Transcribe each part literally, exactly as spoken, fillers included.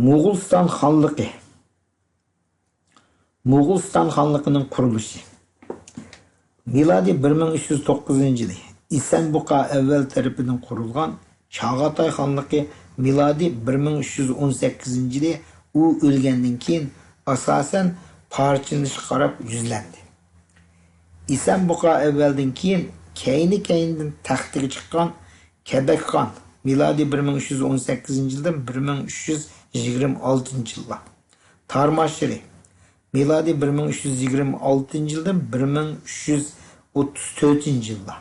موغۇلىستان خانلىقى. موغۇلىستان خانلىقىنىڭ قۇرۇلۇشى. مىلادىي بىر مىڭ ئۈچ يۈز توققۇزىنچى يىلى ئىسەنبۇقا ئەۋۋەل تەرىپىدىن قۇرۇلغان چاغاتاي خانلىقى مىلادىي بىر مىڭ ئۈچ يۈز ئون سەككىزىنچى يىلى ئۇ ئۆلگەندىن كېيىن، ئاساسەن، پارچىلىنىشقا قاراپ يۈزلەندى. ئىسەنبۇقا ئەۋۋەلدىن كېيىن كەينى-كەينىدىن تەختىگە چىققان كەبەكخان، مىلادىي بىر مىڭ ئۈچ يۈز ئون سەككىزىنچى يىلدىن بىر مىڭ ئۈچ يۈز يىگىرمە ئالتىنچى يىللار، تارماشىرى، مىلادىي بىر مىڭ ئۈچ يۈز يىگىرمە ئالتىنچى يىلدىن بىر مىڭ ئۈچ يۈز ئوتتۇز تۆتىنچى يىللار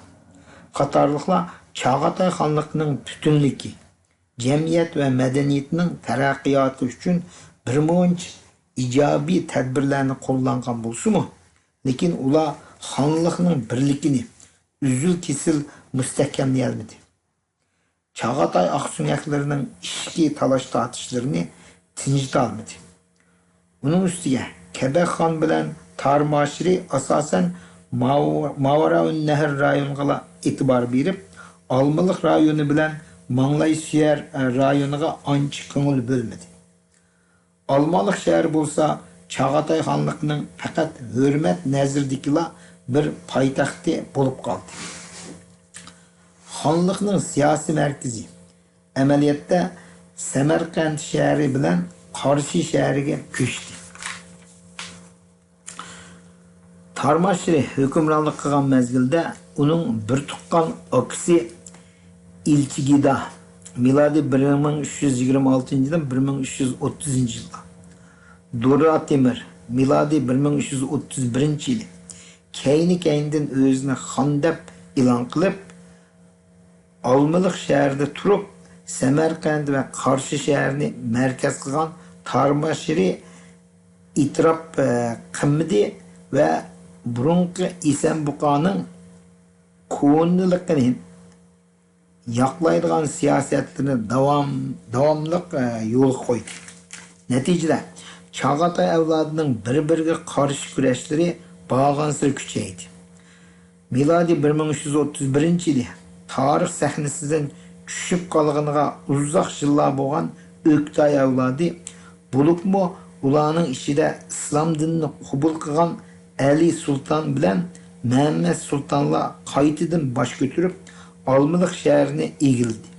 قاتارلىقلار چاغاتاي خانلىقىنىڭ پۈتۈنلۈكى، جەمئىيەت ۋە مەدەنىيىتىنىڭ تەرەققىياتى ئۈچۈن بىرمۇنچە ئىجابىي تەدبىرلەرنى قوللانغان بولسىمۇ، لېكىن ئۇلار خانلىقنىڭ بىرلىكىنى ئۈزۈل-كېسىل مۇستەھكەملىيەلمىدى. چاغاتاي ئاقسۆڭەكلىرىنىڭ ئىچكى تالاش-تارتىشلىرىنى تىنجىتالمىدى. ئۇنىڭ ئۈستىگە، كەبەخان بىلەن تارماشىرى ئاساسەن ماۋ-، ماۋراۇننەھر رايونىغىلا ئېتىبار بېرىپ، ئالمىلىق رايونى بىلەن ماڭلايسۈيەر رايونىغا ئانچە كۆڭۈل بۆلمىدى. ئالمالىق شەھىرى بولسا چاغاتاي خانلىقىنىڭ پەقەت ھۆرمەت نەزىرىدىكىلا بىر پايتەختى بولۇپ قالدى. خانلىقنىڭ سىياسىي مەركىزى ئەمەلىيەتتە سەمەرقەنت شەھىرى بىلەن قارشى شەھىرىگە كۆچتى. تارماشرى ھۆكۈمرانلىق قىلغان مەزگىلدە ئۇنىڭ بىر تۇغقان ئاكىسى ئىلچىگىدا، مىلادىي بىر مىڭ ئۈچ يۈز يىگىرمە ئالتىنچى يىلدىن بىر مىڭ ئۈچ يۈز ئوتتۇزىنچى يىلغا، دۇرا تېمىر، مىلادىي بىر مىڭ ئۈچ يۈز ئوتتۇز بىرىنچى يىلى كەينى-كەينىدىن ئۆزىنى خان دەپ ئېلان قىلىپ، ئالمىلىق شەھىرىدە تۇرۇپ، سەمەرقەنت ۋە قارشى شەھەرنى مەركەز قىلغان تارماشرى ئېتىراپ، ئە، قىلمىدى ۋە بۇرۇنقى ئىسەنبۇقانىڭ كونىلىقىنى ياقلايدىغان سىياسەتلىرىنى داۋام، داۋاملىق، ئە، يولغا قويدى. نەتىجىدە، چاغاتاي ئەۋلادىنىڭ بىر-بىرىگە قارشى كۈرەشلىرى بارغانسېرى كۈچەيدى. مىلادىي بىر مىڭ ئۈچ يۈز ئوتتۇز بىرىنچى يىلى تارىخ سەھنىسىدىن چۈشۈپ قالغىنىغا ئۇزاق يىللار بولغان ئۆكتاي ئەۋلادى، بولۇپمۇ ئۇلارنىڭ ئىچىدە ئىسلام دىنىنى قوبۇل قىلغان ئەلى سۇلتان بىلەن مەمەت سۇلتانلار قايتىدىن باش كۆتۈرۈپ، ئالمىلىق شەھىرىنى ئىگىلىدى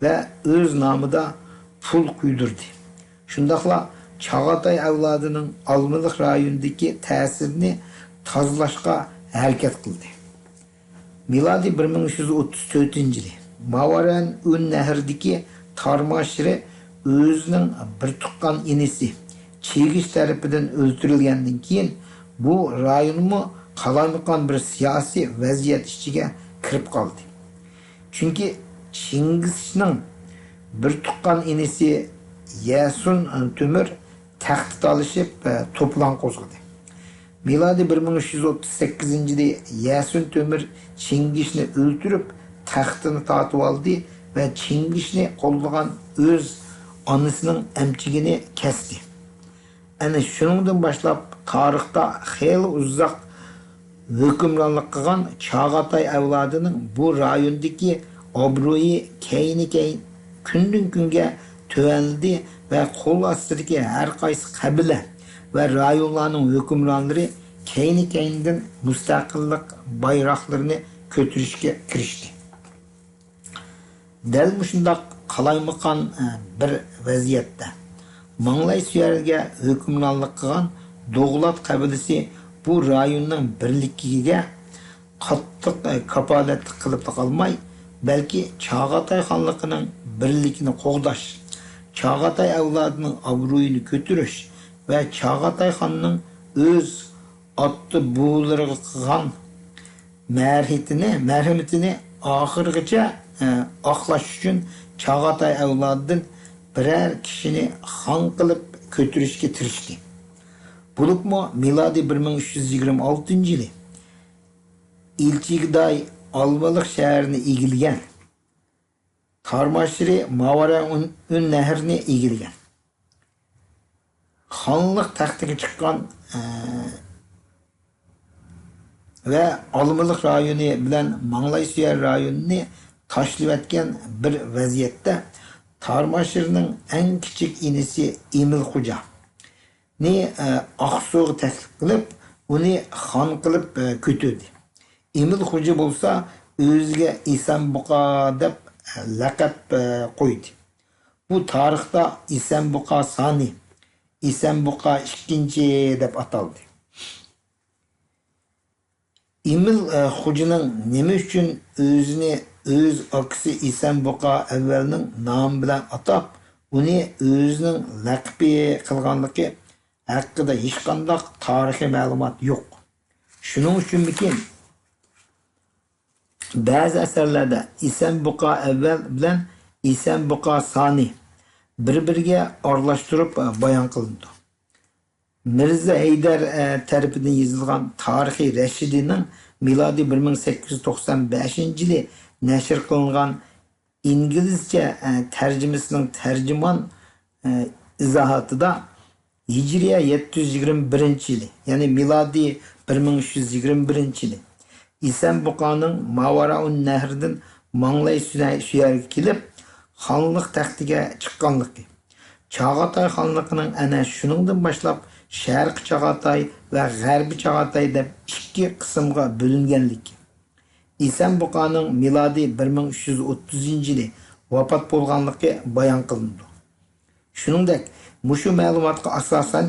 ۋە ئۆز نامىدا پۇل قۇيدۇردى. شۇنداقلا چاغاتاي ئەۋلادىنىڭ ئالمىلىق رايونىدىكى تەسىرىنى تازىلاشقا ھەرىكەت قىلدى. مىلادىي بىر مىڭ ئۈچ يۈز ئوتتۇز تۆتىنچى يىلى ماۋارەن ئۈن نەھرىدىكى تارماشرى ئۆزىنىڭ بىر تۇغقان ئىنىسى چىگىش تەرىپىدىن ئۆلتۈرۈلگەندىن كېيىن، بۇ رايونمۇ قالايمىقان بىر سىياسىي ۋەزىيەت ئىچىگە كىرىپ قالدى. چۈنكى چىڭگىزنىڭ بىر تۇغقان ئىنىسى يەسۇن تۆمۈر تەختتە تالىشىپ، توپىلاڭ قوزغىدى. مىلادىي بىر مىڭ ئۈچ يۈز ئوتتۇز سەككىزىنچى يىلى يەسۇن تۆمۈر چىڭگىزنى ئۆلتۈرۈپ، تەختىنى تارتىۋالدى ۋە چىڭگىزنى قوللىغان ئۆز ئانىسىنىڭ ئەمچىكىنى كەستى. ئەنە شۇنىڭدىن باشلاپ تارىختا خېلى ئۇزاق ھۆكۈمرانلىق قىلغان چاغاتاي ئەۋلادىنىڭ بۇ رايوندىكى ئابرۇيى كەينى-كەينى، كۈندىن-كۈنگە تۆۋەنلىدى ۋە قول ئاستىدىكى ھەر قايسى قەبىلە ۋە رايونلارنىڭ ھۆكۈمرانلىرى كەينى-كەينىدىن مۇستەقىللىق بايراقلىرىنى كۆتۈرۈشكە كىرىشتى. دەل مۇشۇنداق قالايمىقان، ئە، بىر ۋەزىيەتتە ماڭلاي سۈيەرگە ھۆكۈمرانلىق قىلغان دوغلات قەبىلىسى بۇ رايوننىڭ بىرلىكىگە قاتتىق، ئە، كاپالەتلىك قىلىپلا قالماي، بەلكى چاغاتاي خانلىقىنىڭ بىرلىكىنى قوغداش، چاغاتاي ئەۋلادىنىڭ ئابرۇيىنى كۆتۈرۈش ۋە چاغاتاي خاننىڭ ئۆز ئاتا-بوۋىلىرىغا قىلغان مەرھىتىنى، مەرھىمىتىنى ئاخىرغىچە، ئە، ئاقلاش ئۈچۈن چاغاتاي ئەۋلادىدىن بىرەر كىشىنى خان قىلىپ كۆتۈرۈشكە تىرىشتى. بولۇپمۇ مىلادىي بىر مىڭ ئۈچ يۈز يىگىرمە ئالتىنچى يىلى ئىلچىگداي ئالمىلىق شەھىرىنى ئىگىلىگەن، تارماشرى ماۋارا ئۈن، ئۈن نەھرىنى ئىگىلىگەن. خانلىق تەختىگە چىققان، ئە، ۋە ئالمىلىق رايونى بىلەن ماڭلايسۈيەر رايونىنى تاشلىۋەتكەن بىر ۋەزىيەتتە، تارماشىرنىڭ ئەڭ كىچىك ئىنىسى ئېمىل خوجانى، ئە، ئاقسۇغا تەكلىپ قىلىپ، ئۇنى خان قىلىپ، ئە، كۆتۈردى. ئېمىل خوجا بولسا ئۆزىگە ئېسەنبۇقا دەپ، ئە، لەقەپ، ئە، قويدى. بۇ تارىختا ئېسەنبۇقا سانى، ئېسەنبۇقا ئىككىنچى دەپ ئاتالدى. ئېمىل، ئە، خوجىنىڭ نېمە ئۈچۈن ئۆزىنى ئۆز ئاكىسى ئېسەنبۇقا ئەۋۋەلنىڭ نامى بىلەن ئاتاپ، ئۇنى ئۆزىنىڭ لەقىپى قىلغانلىقى ھەققىدە ھېچقانداق تارىخىي مەلۇمات يوق. شۇنىڭ ئۈچۈنمىكىن، بەزى ئەسەرلەردە ئېسەنبۇقا ئەۋۋەل بىلەن ئېسەنبۇقا سانى بىر-بىرىگە ئارىلاشتۇرۇپ، ئە، بايان قىلىنىدۇ. مىرزا ھەيدەر، ئە، تەرىپىدىن يېزىلغان تارىخى رەشىدىنىڭ مىلادىي بىر مىڭ سەككىز يۈز توقسان بەشىنچى يىلى نەشر قىلىنغان ئىنگلىزچە، ئە، تەرجىمىسىنىڭ تەرجىمان، ئە، ئىزاھاتىدا ھىجرىيە يەتتە يۈز يىگىرمە بىرىنچى يىلى، يەنى مىلادىي بىر مىڭ ئۈچ يۈز يىگىرمە بىرىنچى يىلى ئېسەنبۇقانىڭ ماۋارائۇن نەھردىن ماڭلاي سۈيەرگە كېلىپ، خانلىق تەختىگە چىققانلىقى، چاغاتاي خانلىقىنىڭ ئەنە شۇنىڭدىن باشلاپ شەرقىي چاغاتاي ۋە غەربىي چاغاتاي دەپ ئىككى قىسىمغا بۆلۈنگەنلىكى، ئېسەنبۇقانىڭ مىلادىي بىر مىڭ ئۈچ يۈز ئوتتۇزىنچى يىلى ۋاپات بولغانلىقى بايان قىلىنىدۇ. شۇنىڭدەك، مۇشۇ مەلۇماتقا ئاساسەن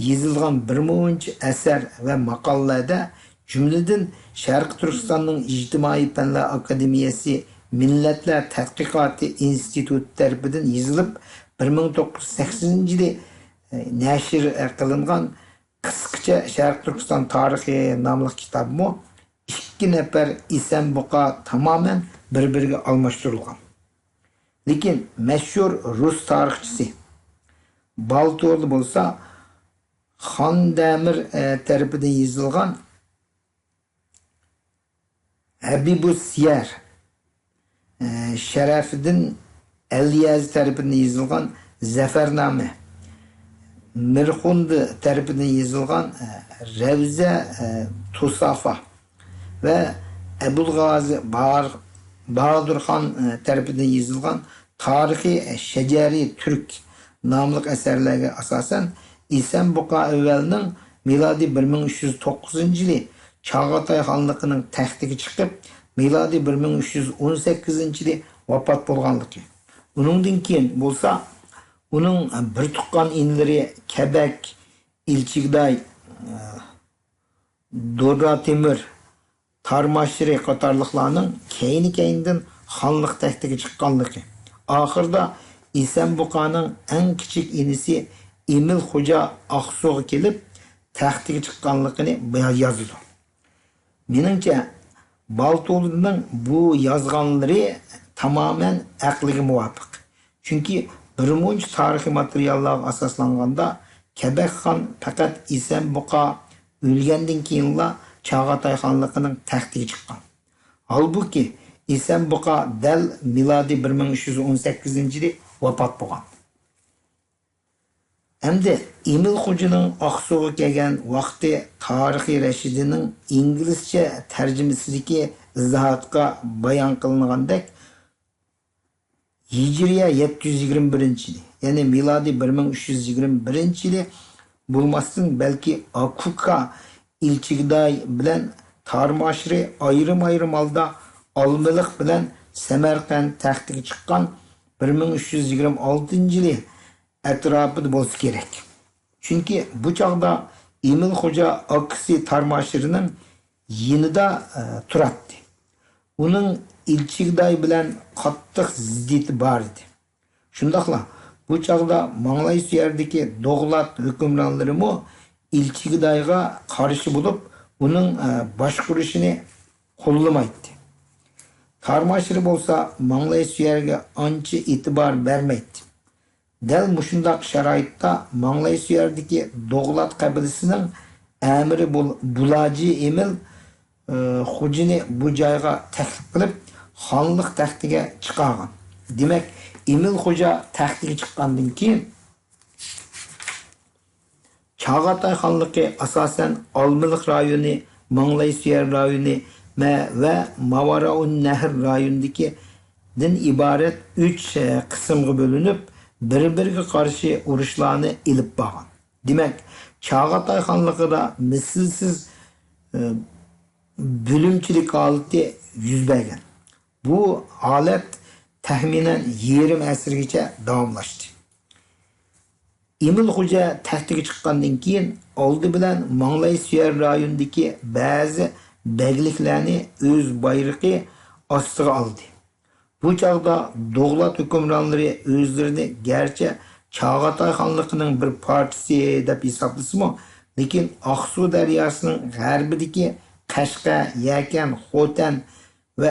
يېزىلغان بىر مۇنچە ئەسەر ۋە ماقالىلەردە، جۈملىدىن شەرقىي تۈركىستاننىڭ ئىجتىمائىي پەنلەر ئاكادېمىيەسى مىللەتلەر تەتقىقاتى ئىنستىتۇتى تەرىپىدىن يېزىلىپ، بىر مىڭ توققۇز يۈز سەكسىنىنچى يىلى، ئە، نەشر، ئە، قىلىنغان قىسقىچە شەرقىي تۈركىستان تارىخى ناملىق كىتابمۇ ئىككى نەپەر ئېسەنبۇقا تامامەن بىر-بىرىگە ئالماشتۇرۇلغان. لېكىن مەشھۇر رۇس تارىخچىسى بالتولى بولسا خان دەمىر، ئە، تەرىپىدىن يېزىلغان ھەبىبۇس سىيەر، ئە، شەرەفىدىن ئەليەزى تەرىپىدىن يېزىلغان زەفەرنامە، مىرخۇندى تەرىپىدىن يېزىلغان، ئە، رەۋزە، ئە، تۇسافا ۋە ئەبۇلغازى باھار-، باھادۇرخان، ئە، تەرىپىدىن يېزىلغان تارىخى شەجەرى تۈرك ناملىق ئەسەرلەرگە ئاساسەن، ئېسەنبۇقا ئەۋۋەلنىڭ مىلادىي بىر مىڭ ئۈچ يۈز توققۇزىنچى يىلى چاغاتاي خانلىقىنىڭ تەختىگە چىقىپ، مىلادىي بىر مىڭ ئۈچ يۈز ئون سەككىزىنچى يىلى ۋاپات بولغانلىقى، ئۇنىڭدىن كېيىن بولسا ئۇنىڭ بىر تۇغقان ئىنىلىرى كەبەك، ئىلچىگداي، دورا تېمىر، تارماشرى قاتارلىقلارنىڭ كەينى-كەينىدىن خانلىق تەختىگە چىققانلىقى، ئاخىرىدا ئېسەنبۇقانىڭ ئەڭ كىچىك ئىنىسى ئېمىل خوجا ئاقسۇغا كېلىپ، تەختىگە چىققانلىقىنى يازىدۇ. مېنىڭچە، بالتولىنىڭ بۇ يازغانلىرى تامامەن ئەقلىگە مۇۋاپىق. چۈنكى بىر مۇنچە تارىخىي ماتېرىياللارغا ئاساسلانغاندا، كەبەك خان پەقەت ئېسەنبۇقا ئۆلگەندىن كېيىنلا چاغاتاي خانلىقىنىڭ تەختىگە چىققان. ھالبۇكى، ئېسەنبۇقا دەل مىلادىي بىر مىڭ ئۈچ يۈز ئون سەككىزىنچى يىلى ۋاپات بولغان. ئەمدى ئېمىل خوجىنىڭ ئاقسۇغا كەلگەن ۋاقتى تارىخى رەشىدىنىڭ ئىنگلىزچە تەرجىمىسىدىكى ئىزاھاتقا بايان قىلىنغاندەك، ھىجرىيە يەتتە يۈز يىگىرمە بىرىنچى يىلى، يەنى مىلادىي بىر مىڭ ئۈچ يۈز يىگىرمە بىرىنچى يىلى بولماستىن، بەلكى ئاكۇكا ئىلچىگداي بىلەن تارماشرى ئايرىم-ئايرىم ھالدا ئالمىلىق بىلەن سەمەرقەنت تەختىگە چىققان بىر مىڭ ئۈچ يۈز يىگىرمە ئالتىنچى يىلى ئەتراپىدا بولسا كېرەك. چۈنكى بۇ چاغدا ئېمىل خوجا ئاكىسى تارماشرىنىڭ يېنىدا، ئە، تۇراتتى. ئۇنىڭ ئىلچىگداي بىلەن قاتتىق زىددىيىتى بار ئىدى. شۇنداقلا بۇ چاغدا ماڭلاي سۆيەردىكى دوغلات ھۆكۈمرانلىرىمۇ ئىلچىگدايغا قارشى بولۇپ، ئۇنىڭ، ئە، باشقۇرۇشىنى قوللىمايتتى. تارماشرى بولسا ماڭلاي سۆيەرگە ئانچە ئېتىبار بەرمەيتتى. دەل مۇشۇنداق شارائىتتا ماڭلاي سۆيەردىكى دوغلات قەبىلىسىنىڭ ئەمىرى بۇل-، بۇلاجى ئېمىل، ئى، خوجىنى بۇ جايغا تەكلىپ قىلىپ، خانلىق تەختىگە چىقارغان. دېمەك، ئېمىل خوجا تەختىگە چىققاندىن كېيىن، چاغاتاي خانلىقى ئاساسەن ئالمىلىق رايونى، ماڭلاي سۆيەر رايونى مە-، ۋە ماۋاراۇننەھر رايونىدىكى دىن ئىبارەت ئۈچ، ئە، قىسىمغا بۆلۈنۈپ، بىر-بىرىگە قارشى ئۇرۇشلارنى ئېلىپ بارغان. دېمەك، چاغاتاي خانلىقىدا مىسلىسىز، ئە، بۆلۈمچىلىك ھالىتى يۈز بەرگەن. بۇ ھالەت تەخمىنەن يېرىم ئەسىرگىچە داۋاملاشتى. ئېمىل خوجا تەختكە چىققاندىن كېيىن، ئالدى بىلەن ماڭلاي سۈيەر رايونىدىكى بەزى بەگلىكلەرنى ئۆز بايرىقى ئاستىغا ئالدى. بۇ چاغدا دوغلات ھۆكۈمرانلىرى ئۆزلىرىنى گەرچە چاغاتاي خانلىقىنىڭ بىر پارچىسى دەپ ھېسابلىسىمۇ، لېكىن ئاقسۇ دەرياسىنىڭ غەربىدىكى قەشقەر، يەكەن، خوتەن ۋە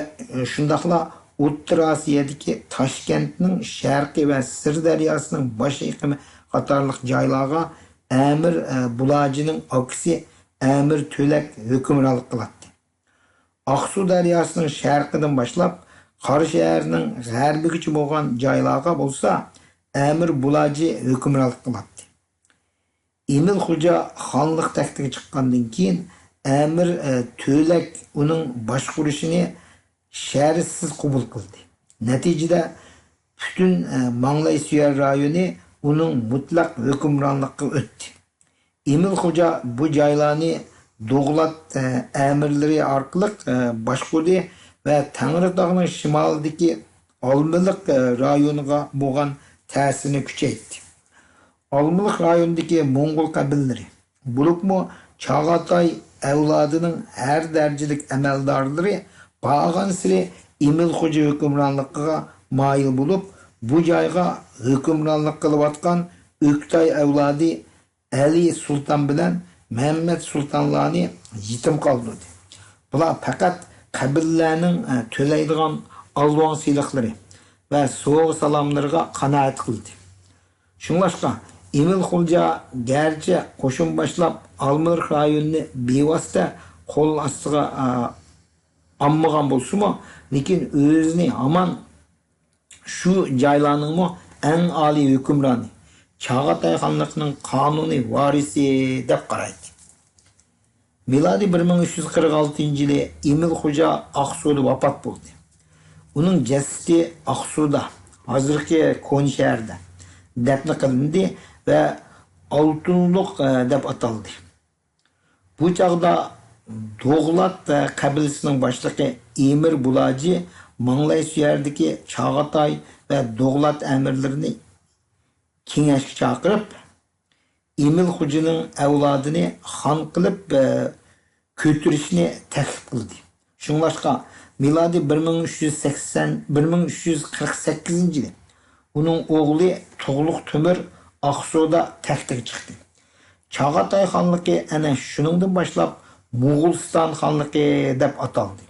شۇنداقلا ئوتتۇرا ئاسىيادىكى تاشكەنتنىڭ شەرقى ۋە سىر دەرياسىنىڭ باش ئېقىمى قاتارلىق جايلارغا ئەمىر، ئە، بۇلاجىنىڭ ئاكىسى ئەمىر تۆلەك ھۆكۈمرانلىق قىلاتتى. ئاقسۇ دەرياسىنىڭ شەرقىدىن باشلاپ، قارا شەھەرنىڭ غەربىگىچە بولغان جايلارغا بولسا ئەمىر بۇلاجى ھۆكۈمرانلىق قىلاتتى. ئېمىل خوجا خانلىق تەختىگە چىققاندىن كېيىن، ئەمىر، ئە، تۆلەك ئۇنىڭ باشقۇرۇشىنى شەرتسىز قوبۇل قىلدى. نەتىجىدە، پۈتۈن، ئە، ماڭلاي سۈيەر رايونى ئۇنىڭ مۇتلەق ھۆكۈمرانلىقىغا ئۆتتى. ئېمىل خوجا بۇ جايلارنى دوغلات، ئە، ئەمىرلىرى ئارقىلىق، ئە، باشقۇردى ۋە تەڭرىتاغنىڭ شىمالىدىكى ئالمىلىق، ئە، رايونىغا بولغان تەسىرىنى كۈچەيتتى. ئالمىلىق رايونىدىكى موڭغۇل قەبىلىلىرى، بولۇپمۇ چاغاتاي ئەۋلادىنىڭ ھەر دەرىجىلىك ئەمەلدارلىرى بارغانسېرى ئېمىل خوجا ھۆكۈمرانلىقىغا مايىل بولۇپ، بۇ جايغا ھۆكۈمرانلىق قىلىۋاتقان ئۆكتاي ئەۋلادى ئەلى سۇلتان بىلەن مەمەت سۇلتانلارنى يېتىم قالدۇردى. بۇلار پەقەت قەبىلىلەرنىڭ، ئە، تۆلەيدىغان ئالۋاڭ سېلىقلىرى ۋە سوۋغا سالاملىرىغا قانائەت قىلدى. شۇڭلاشقا، ئېمىل خوجا گەرچە قوشۇن باشلاپ، ئالمىلىق رايونىنى بىۋاسىتە قول ئاستىغا، ئا، ئالمىغان بولسىمۇ، لېكىن ئۆزىنى ھامان شۇ جايلارنىڭمۇ ئەڭ ئالىي ھۆكۈمرانى، چاغاتاي خانلىقىنىڭ قانۇنىي ۋارىسى دەپ قارايتتى. مىلادىي بىر مىڭ ئۈچ يۈز قىرىق ئالتىنچى يىلى ئېمىل خوجا ئاقسۇدا ۋاپات بولدى. ئۇنىڭ جەسىتى ئاقسۇدا، ھازىرقى كونا شەھەردە دەپنە قىلىندى ۋە ئالتۇنلۇق، ئە، دەپ ئاتالدى. بۇ چاغدا دوغلات، ئە، قەبىلىسىنىڭ باشلىقى ئېمىر بۇلاجى ماڭلاي سۈيەردىكى چاغاتاي ۋە دوغلات ئەمىرلىرىنى كېڭەشكە چاقىرىپ، ئېمىل خوجىنىڭ ئەۋلادىنى خان قىلىپ، ئە، كۆتۈرۈشنى تەكلىپ قىلدى. شۇڭلاشقا، مىلادىي بىر مىڭ ئۈچ يۈز سەكسەن، بىر مىڭ ئۈچ يۈز قىرىق سەككىزىنچى يىلى ئۇنىڭ ئوغلى تۇغلۇق تۆمۈر ئاقسۇدا تەختىگە چىقتى. چاغاتاي خانلىقى ئەنە شۇنىڭدىن باشلاپ موغۇلىستان خانلىقى دەپ ئاتالدى.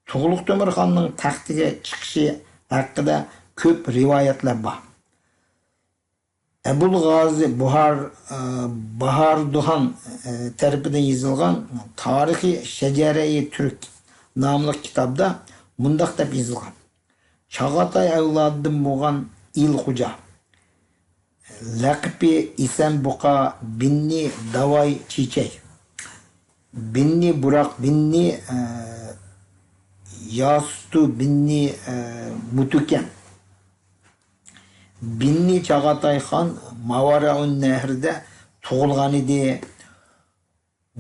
تۇغلۇق تۆمۈر خاننىڭ تەختىگە چىقىشى ھەققىدە كۆپ رىۋايەتلەر بار. ئەبۇل غازى بۇھار، ئە، باھاردۇھان، ئە، تەرىپىدىن يېزىلغان تارىخى شەجەرەيى تۈرك ناملىق كىتابتا مۇنداق دەپ يېزىلغان: چاغاتاي ئەۋلادىدىن بولغان ئېل خوجا، لەقىپى ئېسەن بۇقا بىننى داۋاي چېچەي، بىننى بۇراق، بىننى، ئە، ياسۇتۇ، بىننى، ئە، مۇتۇكەن، بىننى چاغاتاي خان ماۋارائۇن نەھرىدە تۇغۇلغانىدى.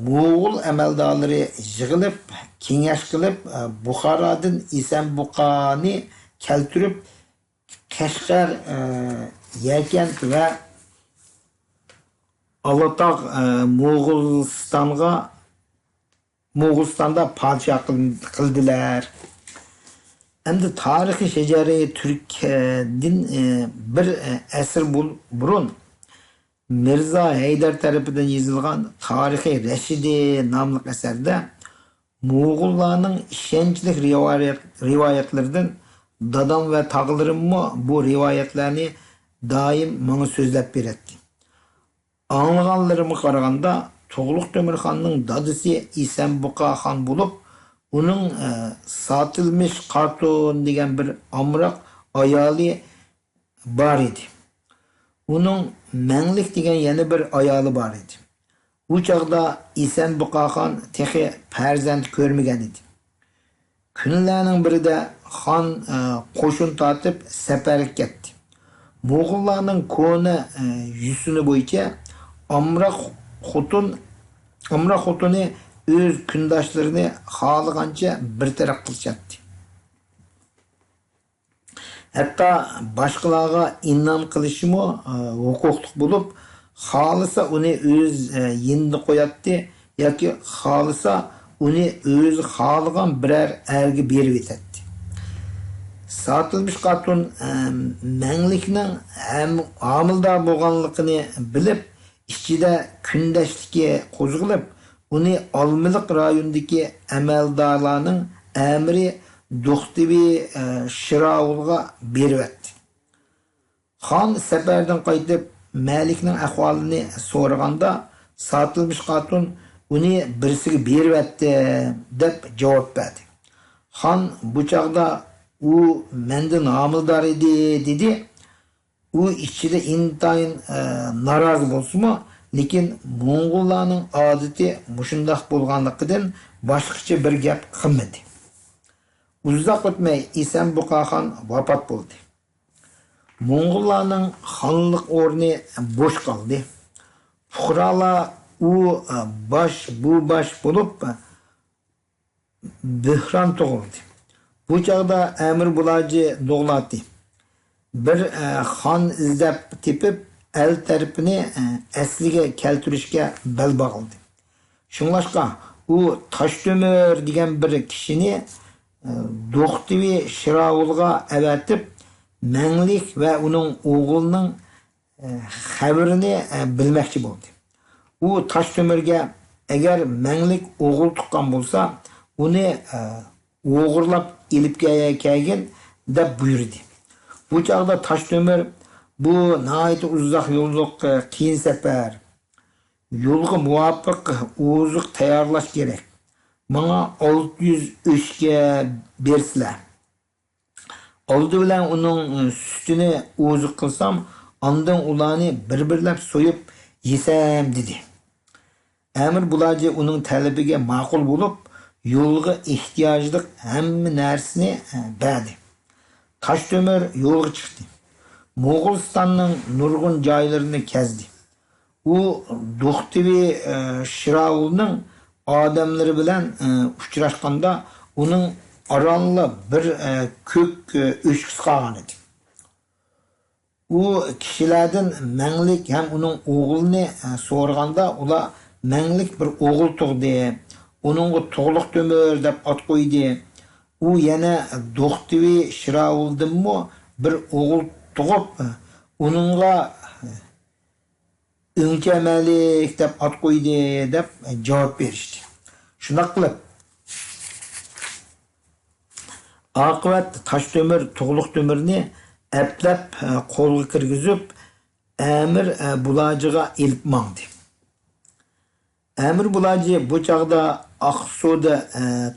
موغۇل ئەمەلدارلىرى يىغىلىپ، كېڭەش قىلىپ، بۇخارادىن ئېسەن بۇقانى كەلتۈرۈپ، قەشقەر، يەكەنت ۋە ئالاتاغ، موغۇلىستانغا موغۇلىستاندا پادىشاھ قىل-، قىلدىلەر. ئەمدى تارىخى شەجەرە تۈركدىن، ئە، بىر، ئە، ئەسىر بۇل-، بۇرۇن مىرزا ھەيدەر تەرىپىدىن يېزىلغان تارىخى رەشىدى ناملىق ئەسەردە موغۇللارنىڭ ئىشەنچلىك رىۋايەت-، رىۋايەتلىرىدىن دادام ۋە تاغىلىرىممۇ بۇ رىۋايەتلەرنى دائىم ماڭا سۆزلەپ بېرەتتى. ئاڭلىغانلىرىمغا قارىغاندا، تۇغلۇق تۆمۈرخاننىڭ دادىسى ئېسەن بۇقا خان بولۇپ، ئۇنىڭ، ئە، ساتىلمىش قاتۇن دېگەن بىر ئامراق ئايالى بار ئىدى. ئۇنىڭ مەڭلىك دېگەن يەنە بىر ئايالى بار ئىدى. ئۇ چاغدا ئېسەن بۇقا خان تېخى پەرزەنت كۆرمىگەن ئىدى. كۈنلەرنىڭ بىرىدە خان، ئە، قوشۇن تارتىپ سەپەرگە كەتتى. موغۇللارنىڭ كونا، ئە، يۈسۈنى بويىچە ئامراق خوتۇن، ئامراق خوتۇنى ئۆز كۈنداشلىرىنى خالىغانچە بىر تەرەپ قىلىشاتتى. ھەتتا باشقىلارغا ئىنئام قىلىشىمۇ، ئە، ھوقۇقلۇق بولۇپ، خالىسا ئۇنى ئۆز، ئە، يېنىدا قوياتتى ياكى خالىسا ئۇنى ئۆزى خالىغان بىرەر ئەرگە بېرىۋېتەتتى. ساتىلمىش خاتۇن، ئە، مەڭلىكنىڭ ھەم ھامىلىدار بولغانلىقىنى بىلىپ، ئىچىدە كۈندەشلىكى قوزغىلىپ، ئۇنى ئالمىلىق رايونىدىكى ئەمەلدارلارنىڭ ئەمىرى دوختىۋى، ئە، شىراۋۇلغا بېرىۋەتتى. خان سەپەردىن قايتىپ، مەلىكنىڭ ئەھۋالىنى سورىغاندا، ساتىلمىش خاتۇن ئۇنى بىرسىگە بېرىۋەتتىم، دەپ جاۋاب بەردى. خان بۇ چاغدا ئۇ مەندىن ھامىلىدار ئىدى، دېدى. ئۇ ئىچىدە ئىنتايىن، ئە، نارازى بولسىمۇ، لېكىن موڭغۇللارنىڭ ئادىتى مۇشۇنداق بولغانلىقىدىن باشقىچە بىر گەپ قىلمىدى. ئۇزاق ئۆتمەي ئىسەن بۇقاخان ۋاپات بولدى. موڭغۇللارنىڭ خانلىق ئورنى بوش قالدى. پۇقرالار ئۇ باش، بۇ باش بولۇپ، بۆھران تۇغۇلدى. بۇ چاغدا ئەمىر بۇلاجى دوغلاتى بىر، ئە، خان ئىزدەپ تېپىپ، ئەل تەرىپىنى، ئە، ئەسلىگە كەلتۈرۈشكە بەل باغلىدى. شۇڭلاشقا ئۇ تاشتۆمۈر دېگەن بىر كىشىنى، ئە، دوختىۋى شىراۋۇلغا ئەۋەتىپ، مەڭلىك ۋە ئۇنىڭ ئوغلىنىڭ، ئە، خەۋىرىنى، ئە، بىلمەكچى بولدى. ئۇ تاشتۆمۈرگە، ئەگەر مەڭلىك ئوغۇل تۇغقان بولسا، ئۇنى، ئە، ئوغرىلاپ ئېلىپ كە-، كەلگىن، دەپ بۇيرۇدى. بۇ چاغدا تاشتۆمۈر، بۇ ناھايىتى ئۇزاق يوللۇق، ئە، قىيىن سەپەر. يولغا مۇۋاپىق ئوزۇق تەييارلاش كېرەك. ماڭا ئالتە يۈز ئۆچكە بەرسىلە. ئالدى بىلەن ئۇنىڭ سۈتىنى ئوزۇق قىلسام، ئاندىن ئۇلارنى بىر-بىرلەپ سويۇپ يېسەم، دېدى. ئەمىر بۇلاجى ئۇنىڭ تەلىپىگە ماقۇل بولۇپ، يولغا ئېھتىياجلىق ھەممە نەرسىنى بەردى. تاشتۆمۈر يولغا چىقتى. موغۇلىستاننىڭ نۇرغۇن جايلىرىنى كەزدى. ئۇ دوختىۋى، ئە، شىراۋۇلنىڭ ئادەملىرى بىلەن، ئە، ئۇچراشقاندا، ئۇنىڭ ئارانلا بىر، ئە، كۆك، ئە، ئۆچكىسى قالغان ئىدى. ئۇ كىشىلەردىن مەڭلىك ھەم ئۇنىڭ ئوغلىنى، ئە، سورىغاندا، ئۇلار مەڭلىك بىر ئوغۇل تۇغدى، ئۇنىڭغا تۇغلۇق تۆمۈر دەپ ئات قويدى. ئۇ يەنە دوختىۋى شىراۋۇلدىنمۇ بىر ئوغۇل تۇغۇپ، ئۇنىڭغا ئۆڭچە مەلىك دەپ ئات قويدى، دەپ جاۋاب بېرىشتى. شۇنداق قىلىپ، ئاقىۋەت تاشتۆمۈر تۇغلۇق تۆمۈرنى ئەپلەپ، قولغا كىرگۈزۈپ، ئەمىر بۇلاجىغا ئېلىپ ماڭدى. ئەمىر بۇلاجى بۇ چاغدا ئاقسۇدا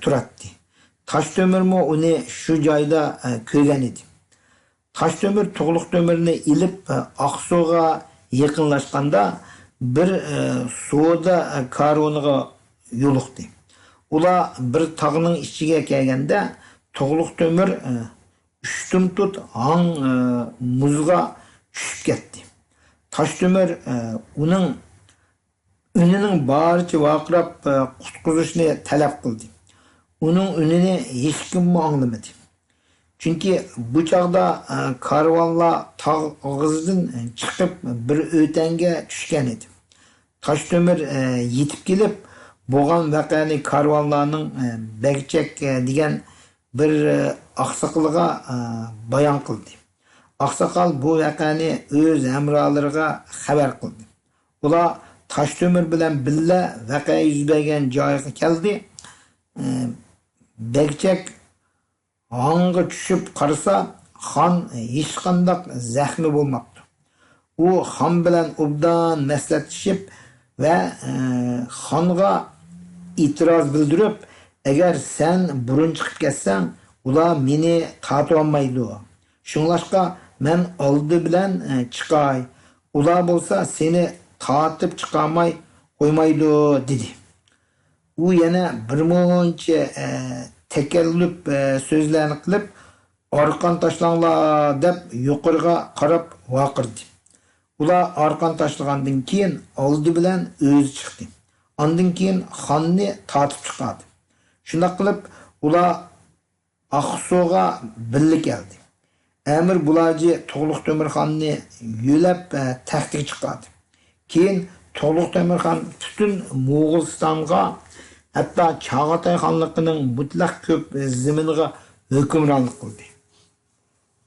تۇراتتى. تاشتۆمۈرمۇ ئۇنى شۇ جايدا كۆرگەن ئىدى. تاشتۆمۈر تۇغلۇق تۆمۈرنى ئېلىپ، ئاقسۇغا يېقىنلاشقاندا، بىر، ئە، سودا، ئە، كارۋىنىغا يولۇقتى. ئۇلار بىر تاغنىڭ ئىچىگە كەلگەندە، تۇغلۇق تۆمۈر، ئە، ئۈچتىن تۇت ھاڭ، ئە، مۇزغا چۈشۈپ كەتتى. تاشتۆمۈر، ئە، ئۇنىڭ ئۈنىنىڭ بارىچە ۋارقىراپ، قۇتقۇزۇشنى تەلەپ قىلدى. ئۇنىڭ ئۈنىنى ھېچكىممۇ ئاڭلىمىدى. چۈنكى بۇ چاغدا، كارۋانلار تاغ ئېغىزىدىن چىقىپ، بىر ئۆتەڭگە چۈشكەن ئىدى. تاشتۆمۈر، يېتىپ كېلىپ، بولغان ۋەقەنى كارۋانلارنىڭ، بەگچەك، دېگەن بىر، ئاقساقىلىغا، بايان قىلدى. ئاقساقال بۇ ۋەقەنى ئۆز ھەمراھلىرىغا خەۋەر قىلدى. ئۇلار تاشتۆمۈر بىلەن بىللە ۋەقە يۈز بەرگەن جايغا كەلدى. ئى، بەگچەك ھاڭغا چۈشۈپ قارىسا، خان ھېچقانداق زەخمى بولماپتۇ. ئۇ خان بىلەن ئوبدان مەسلىھەتلىشىپ ۋە، ئى، خانغا ئېتىراز بىلدۈرۈپ، ئەگەر سەن بۇرۇن چىقىپ كەتسەڭ، ئۇلار مېنى تارتىۋالمايدۇ. شۇڭلاشقا مەن ئالدى بىلەن، ئە، چىقاي. ئۇلار بولسا سېنى تارتىپ چىقارماي قويمايدۇ، دېدى. ئۇ يەنە بىر مۇنچە، ئە، تەكەللۇپ، ئە، سۆزلەرنى قىلىپ، «ئارقان تاشلاڭلار!» دەپ يۇقىرىغا قاراپ ۋارقىرىدى. ئۇلار ئارقان تاشلىغاندىن كېيىن ئالدى بىلەن ئۆزى چىقتى. ئاندىن كېيىن خاننى تارتىپ چىقاردى. شۇنداق قىلىپ ئۇلار ئاقسۇغا بىللە كەلدى. ئەمىر بۇلاجى تۇغلۇق تۆمۈرخاننى يۆلەپ، ئە، تەختكە چىقاردى. كېيىن تۇغلۇق تۆمۈرخان پۈتۈن موغۇلىستانغا، ھەتتا چاغاتاي خانلىقىنىڭ مۇتلەق كۆپ زېمىنىغا ھۆكۈمرانلىق قىلدى.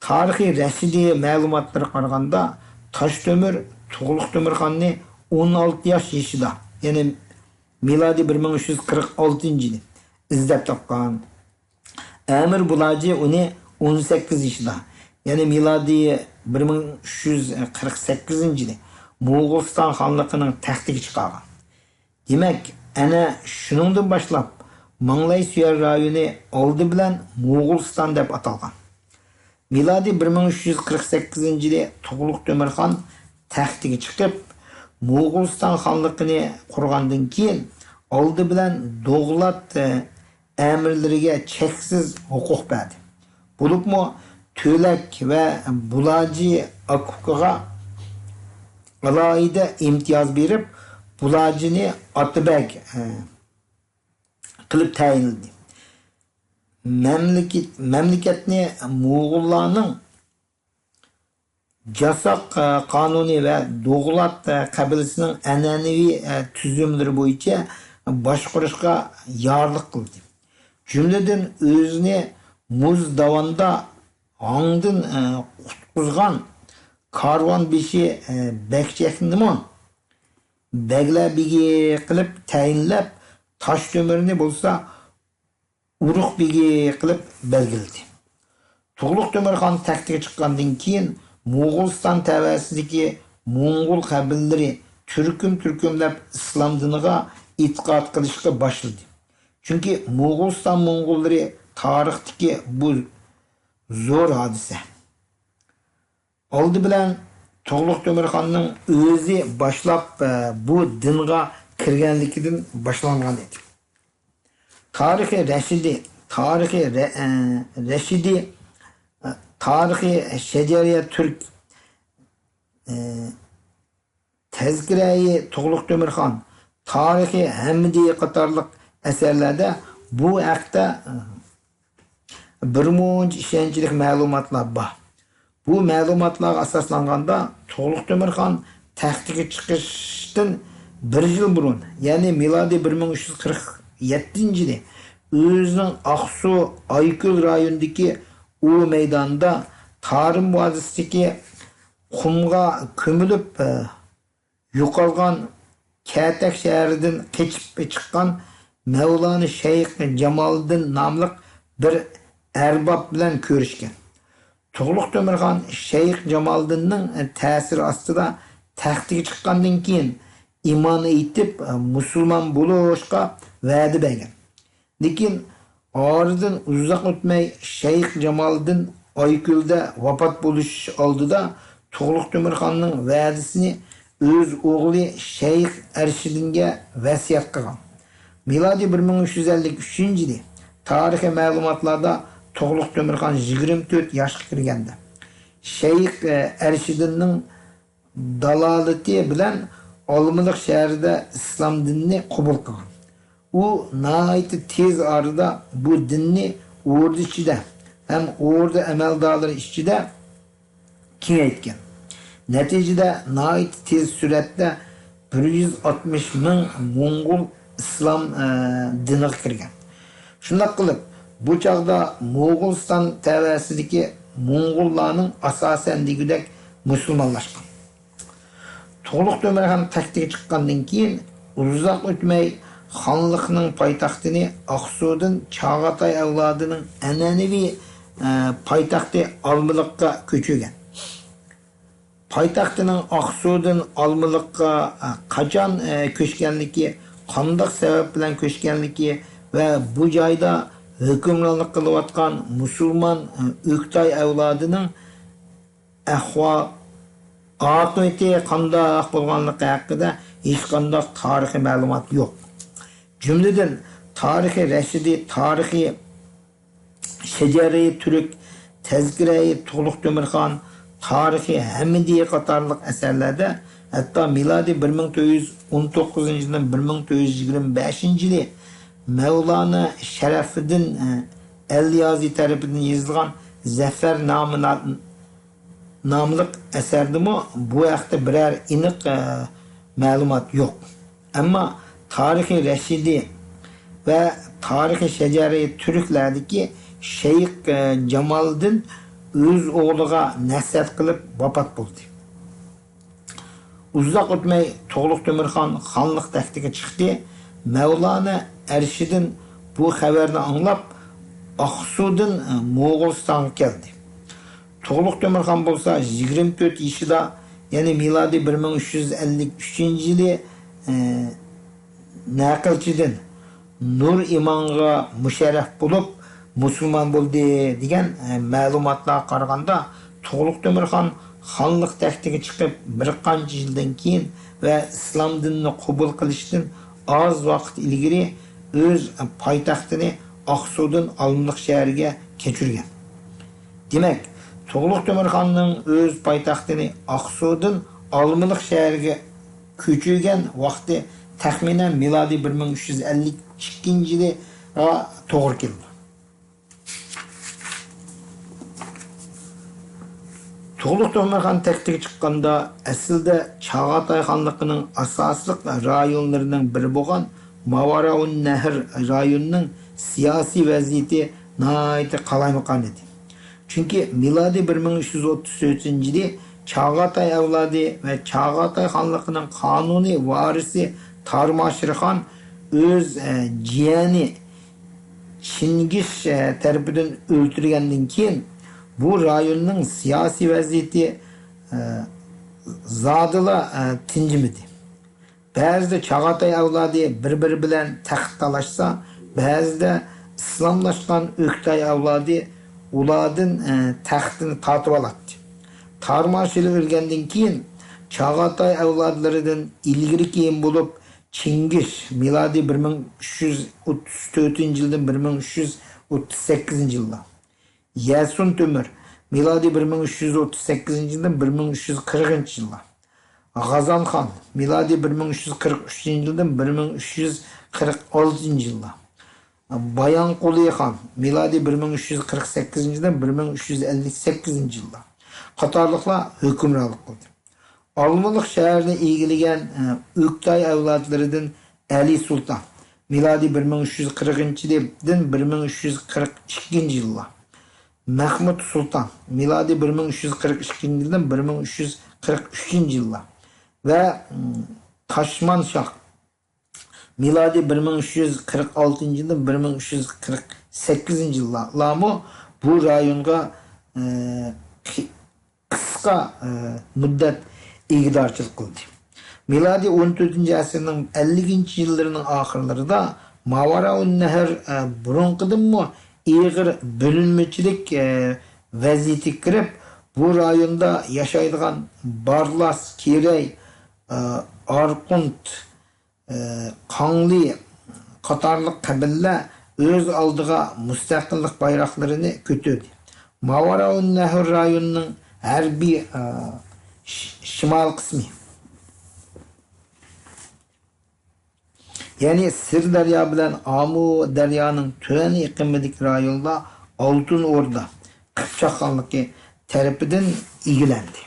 تارىخىي رەشىدىي مەلۇماتلىرىغا قارىغاندا، تاش تۆمۈر تۇغلۇق تۆمۈرخاننى ئون ئالتە ياش يېشىدا، يەنى مىلادىي بىر مىڭ ئۈچ يۈز قىرىق ئالتىنچى يىلى ئىزدەپ تاپقان. ئەمىر بۇلاجى ئۇنى ئون سەككىز يېشىدا، يەنى مىلادىي بىر مىڭ ئۈچ يۈز قىرىق سەككىزىنچى يىلى موغۇلىستان خانلىقىنىڭ تەختىگە چىقارغان. دېمەك، ئەنە شۇنىڭدىن باشلاپ ماڭلاي سۆيەر رايونى ئالدى بىلەن موغۇلىستان دەپ ئاتالغان. مىلادىي بىر مىڭ ئۈچ يۈز قىرىق سەككىزىنچى يىلى تۇغلۇق تۆمۈرخان تەختىگە چىقىپ، موغۇلىستان خانلىقىنى قۇرغاندىن كېيىن، ئالدى بىلەن دوغلات، ئە، ئەمىرلىرىگە چەكسىز ھوقۇق بەردى. بولۇپمۇ تۆلەك ۋە بۇلاجى ئاكۇكىغا ئالاھىدە ئىمتىياز بېرىپ، بۇلاجىنى ئاتىبەگ، ئە، قىلىپ تەيىنلىدى. مەملىكەت، مەملىكەتنى موغۇللارنىڭ جاساق، ئە، قانۇنى ۋە دوغلات، ئە، قەبىلىسىنىڭ ئەنئەنىۋى، ئە، تۈزۈملىرى بويىچە باشقۇرۇشقا يارلىق قىلدى. جۈملىدىن ئۆزىنى مۇز داۋاندا ھاڭدىن، ئە، قۇتقۇزغان كارۋان بېشى، ئە، بەگچەكنىمۇ بەگلەر بېگى قىلىپ تەيىنلەپ، تاش تۆمۈرنى بولسا ئۇرۇق بېگى قىلىپ بەلگىلىدى. تۇغلۇق تۆمۈرخان تەختكە چىققاندىن كېيىن، موغۇلىستان تەۋەسىدىكى موڭغۇل قەبىلىلىرى تۈركۈم-تۈركۈملەپ ئىسلام دىنىغا ئېتىقاد قىلىشقا باشلىدى. چۈنكى موغۇلىستان موڭغۇللىرى تارىختىكى بۇ زور ھادىسە. ئالدى بىلەن تۇغلۇق تۆمۈرخاننىڭ ئۆزى باشلاپ، ئە، بۇ دىنغا كىرگەنلىكىدىن باشلانغان ئىدى. تارىخى رەشىدىي، تارىخى رە-، ئە، رەشىدىي، ئە، تارىخى شەجەرىيە تۈرك، ئە، تەزكىرەيى تۇغلۇق تۆمۈرخان، تارىخى ھەممىدى قاتارلىق ئەسەرلەردە بۇ ھەقتە، ئە، بىرمۇنچە ئىشەنچلىك مەلۇماتلار بار. بۇ مەلۇماتلارغا ئاساسلانغاندا، تۇغلۇق تۆمۈرخان تەختىگە چىقىشتىن بىر يىل بۇرۇن، يەنى مىلادىي بىر مىڭ ئۈچ يۈز قىرىق يەتتىنچى يىلى ئۆزىنىڭ ئاقسۇ ئايكۆل رايونىدىكى ئۇ مەيدانىدا تارىم ۋادىسىدىكى قۇمغا كۆمۈلۈپ، ئە، يوقالغان كەتەك شەھىرىدىن قېچىپ چىققان مەۋلانا شەيخ جامالىدىن ناملىق بىر ئەرباب بىلەن كۆرۈشكەن. تۇغلۇق تۆمۈرخان شەيخ جامالىدىننىڭ تەسىرى ئاستىدا تەختىگە چىققاندىن كېيىن، ئىمان ئېيتىپ، مۇسۇلمان بولۇشقا ۋەدە بەرگەن. لېكىن ئارىدىن ئۇزاق ئۆتمەي، شەيخ جامالىدىن ئايكۆلدە ۋاپات بولۇش ئالدىدا تۇغلۇق تۆمۈرخاننىڭ ۋەدىسىنى ئۆز ئوغلى شەيخ ئەرشىدىنگە ۋەسىيەت قىلغان. مىلادىي بىر مىڭ ئۈچ يۈز ئەللىك ئۈچىنچى يىلى تارىخىي مەلۇماتلاردا تۇغلۇق تۆمۈرخان يىگىرمە تۆت ياشقا كىرگەندە، شەيخ، ئە، ئەرشىدىننىڭ دالالىتى بىلەن ئالمىلىق شەھىرىدە ئىسلام دىنىنى قوبۇل قىلغان. ئۇ ناھايىتى تېز ئارىدا بۇ دىننى ئوردا ئىچىدە ھەم ئوردا ئەمەلدارلىرى ئىچىدە كېڭەيتكەن. نەتىجىدە ناھايىتى تېز سۈرئەتتە بىر يۈز ئاتمىش مىڭ موڭغۇل ئىسلام، ئە، دىنىغا كىرگەن. شۇنداق قىلىپ، بۇ چاغدا موغۇلىستان تەۋەسىدىكى موڭغۇللارنىڭ ئاساسەن دېگۈدەك مۇسۇلمانلاشقان. تۇغلۇق تۆمۈرخان تەختىگە چىققاندىن كېيىن، ئۇزاق ئۆتمەي خانلىقنىڭ پايتەختىنى ئاقسۇدىن چاغاتاي ئەۋلادىنىڭ ئەنئەنىۋى، ئە، پايتەختى ئالمىلىققا كۆچۈرگەن. پايتەختىنىڭ ئاقسۇدىن ئالمىلىققا، ئە، قاچان، ئە، كۆچكەنلىكى، قانداق سەۋەب بىلەن كۆچكەنلىكى ۋە بۇ جايدا ھۆكۈمرانلىق قىلىۋاتقان مۇسۇلمان، ئە، ئۆكتاي ئەۋلادىنىڭ ئەھۋال، ئاقىۋىتى قانداق بولغانلىقى ھەققىدە ھېچقانداق تارىخىي مەلۇمات يوق. جۈملىدىن، تارىخى رەشىدىي، تارىخى شەجەرەي تۈرك، تەزكىرەي تۇغلۇق تۆمۈرخان، تارىخى ھەمىدىيە قاتارلىق ئەسەرلەردە، ھەتتا مىلادىي بىر مىڭ تۆت يۈز ئون توققۇزىنچى يىلدىن بىر مىڭ تۆت يۈز يىگىرمە بەشىنچى يىلى مەۋلانا شەرەفىدىن، ئە، ئەليازى تەرىپىدىن يېزىلغان زەفەر نامىنا-، ناملىق ئەسەردىمۇ بۇ ھەقتە بىرەر ئېنىق، ئە، مەلۇمات يوق. ئەمما تارىخى رەشىدىي ۋە تارىخى شەجەرىي تۈركلەردىكى شەيخ، ئە، جامالىدىن ئۆز ئوغلىغا نەسىھەت قىلىپ ۋاپات بولدى. ئۇزاق ئۆتمەي تۇغلۇق تۆمۈرخان خانلىق تەختىگە چىقتى. مەۋلانا ئەرشىدىن بۇ خەۋەرنى ئاڭلاپ، ئاقسۇدىن، ئە، موغۇلىستانغا كەلدى. تۇغلۇق تۆمۈرخان بولسا يىگىرمە تۆت يېشىدا، يەنى مىلادىي بىر مىڭ ئۈچ يۈز ئەللىك ئۈچىنچى يىلى، ئە، نەقىلچىدىن نۇر ئىمانغا مۇشەررەپ بولۇپ، مۇسۇلمان بولدى دېگەن، ئە، مەلۇماتلارغا قارىغاندا، تۇغلۇق تۆمۈرخان خانلىق تەختىگە چىقىپ بىر قانچە يىلدىن كېيىن ۋە ئىسلام دىنىنى قوبۇل قىلىشتىن ئاز ۋاقىت ئىلگىرى ئۆز پايتەختىنى ئاقسۇدىن ئالمىلىق شەھىرىگە كۆچۈرگەن. دېمەك، تۇغلۇق تۆمۈرخاننىڭ ئۆز پايتەختىنى ئاقسۇدىن ئالمىلىق شەھىرىگە كۆچۈرگەن ۋاقتى تەخمىنەن مىلادىي بىر مىڭ ئۈچ يۈز ئەللىك ئىككىنچى يىلىغا توغرا كېلىدۇ. تۇغلۇق تۆمۈرخان تەختىگە چىققاندا، ئەسلىدە چاغاتاي خانلىقىنىڭ ئاساسلىق رايونلىرىنىڭ بىرى بولغان ماۋاراۋۇننەھر رايونىنىڭ سىياسىي ۋەزىيىتى ناھايىتى قالايمىقان ئىدى. چۈنكى مىلادىي بىر مىڭ ئۈچ يۈز ئوتتۇز تۆتىنچى يىلى چاغاتاي ئەۋلادى ۋە چاغاتاي خانلىقىنىڭ قانۇنىي ۋارىسى تارماشىرخان ئۆز، ئە، جىيەنى چىنگىش، ئە، تەرىپىدىن ئۆلتۈرگەندىن كېيىن، بۇ رايوننىڭ سىياسىي ۋەزىيىتى، ئە، زادىلا، ئە، تىنجىمىدى. بەزىدە چاغاتاي ئەۋلادى بىر-بىرى بىلەن تەخت تالاشسا، بەزىدە ئىسلاملاشقان ئۆكتاي ئەۋلادى ئۇلاردىن، ئە، تەختىنى تارتىۋالاتتى. تارماشىلى ئۆلگەندىن كېيىن، چاغاتاي ئەۋلادلىرىدىن ئىلگىرى-كېيىن بولۇپ، چىڭگىش، مىلادىي بىر مىڭ ئۈچ يۈز ئوتتۇز تۆتىنچى يىلدىن بىر مىڭ ئۈچ يۈز ئوتتۇز سەككىزىنچى يىللار. يەسۇن تۆمۈر، مىلادىي بىر مىڭ ئۈچ يۈز ئوتتۇز سەككىزىنچى يىلدىن بىر مىڭ ئۈچ يۈز قىرىقىنچى يىللار. غازان خان، مىلادىي بىر مىڭ ئۈچ يۈز قىرىق ئۈچىنچى يىلدىن بىر مىڭ ئۈچ يۈز قىرىق ئالتىنچى يىللار. بايانقۇلى خان، مىلادىي بىر مىڭ ئۈچ يۈز قىرىق سەككىزىنچى يىلدىن بىر مىڭ ئۈچ يۈز ئەللىك سەككىزىنچى يىللار قاتارلىقلار ھۆكۈمرانلىق قىلدى. ئالمىلىق شەھىرىنى ئىگىلىگەن، ئە، ئۆكتاي ئەۋلادلىرىدىن ئەلى سۇلتان، مىلادىي بىر مىڭ ئۈچ يۈز قىرىقىنچى يىلدىن بىر مىڭ ئۈچ يۈز قىرىق ئىككىنچى يىللار. مەخمۇت سۇلتان، مىلادىي بىر مىڭ ئۈچ يۈز قىرىق ئىككىنچى يىلدىن بىر مىڭ ئۈچ يۈز قىرىق ئۈچىنچى يىللار. ۋە، ئىم، تاشمان شاھ، مىلادىي بىر مىڭ ئۈچ يۈز قىرىق ئالتىنچى يىلدىن بىر مىڭ ئۈچ يۈز قىرىق سەككىزىنچى يىللارمۇ بۇ رايونغا، ئى، قى-، قىسقا، ئى، مۇددەت ئىگىدارچىلىق قىلدى. مىلادىي ئون تۆتىنچى ئەسىرنىڭ ئەللىكىنچى يىللىرىنىڭ ئاخىرلىرىدا ماۋاراۋۇننەھر، ئى، بۇرۇنقىدىنمۇ ئېغىر بۆلۈنمىچىلىك، ئى، ۋەزىيىتىگە كىرىپ، بۇ رايوندا ياشايدىغان بارلاس، كېرەي، ئى، ئارقۇنت، ئى، قاڭلى قاتارلىق قەبىلىلەر ئۆز ئالدىغا مۇستەقىللىق بايراقلىرىنى كۆتۈردى. ماۋاراۋۇننەھر رايونىنىڭ ھەربىي، ئى، ش-، شىمال قىسمى، يەنى سىردەريا بىلەن ئامۇ دەريانىڭ تۆۋەن ئېقىمىدىكى رايونلار ئالتۇن ئوردا قىپچاق خانلىقى تەرىپىدىن ئىگىلەندى.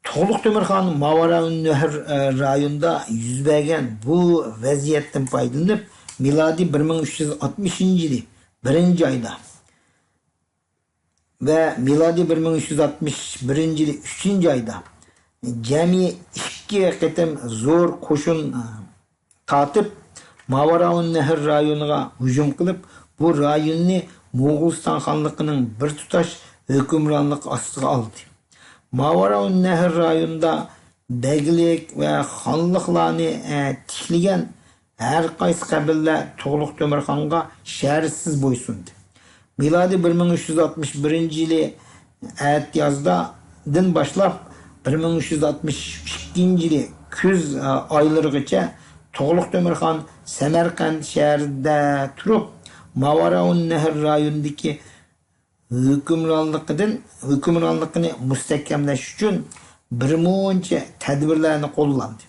تۇغلۇق تۆمۈرخان ماۋاراۋۇننەھر، ئە، رايونىدا يۈز بەرگەن بۇ ۋەزىيەتتىن پايدىلىنىپ، مىلادىي بىر مىڭ ئۈچ يۈز ئاتمىشىنچى يىلى بىرىنچى ئايدا ۋە مىلادىي بىر مىڭ ئۈچ يۈز ئاتمىش بىرىنچى يىلى ئۈچىنچى ئايدا جەمئىي ئىككى قېتىم زور قوشۇن، ئە، تارتىپ، ماۋاراۋۇننەھر رايونىغا ھۇجۇم قىلىپ، بۇ رايوننى موغۇلىستان خانلىقىنىڭ بىر تۇتاش ھۆكۈمرانلىقى ئاستىغا ئالدى. ماۋاراۋۇننەھر رايونىدا بەگلىك ۋە خانلىقلارنى، ئە، تىكلىگەن ھەر قايسى قەبىلىلەر تۇغلۇق تۆمۈرخانغا شەرتسىز بويسۇندى. مىلادىي بىر مىڭ ئۈچ يۈز ئاتمىش بىرىنچى يىلى ئەتىيازدا، دىن باشلاپ، بىر مىڭ ئۈچ يۈز ئاتمىش ئىككىنچى يىلى كۈز، ئە، ئايلىرىغىچە تۇغلۇق تۆمۈرخان سەمەرقەنت شەھىرىدە تۇرۇپ، ماۋراءۇننەھر رايونىدىكى ھۆكۈمرانلىقىدىن، ھۆكۈمرانلىقىنى مۇستەھكەملەش ئۈچۈن بىر مۇنچە تەدبىرلەرنى قوللاندى.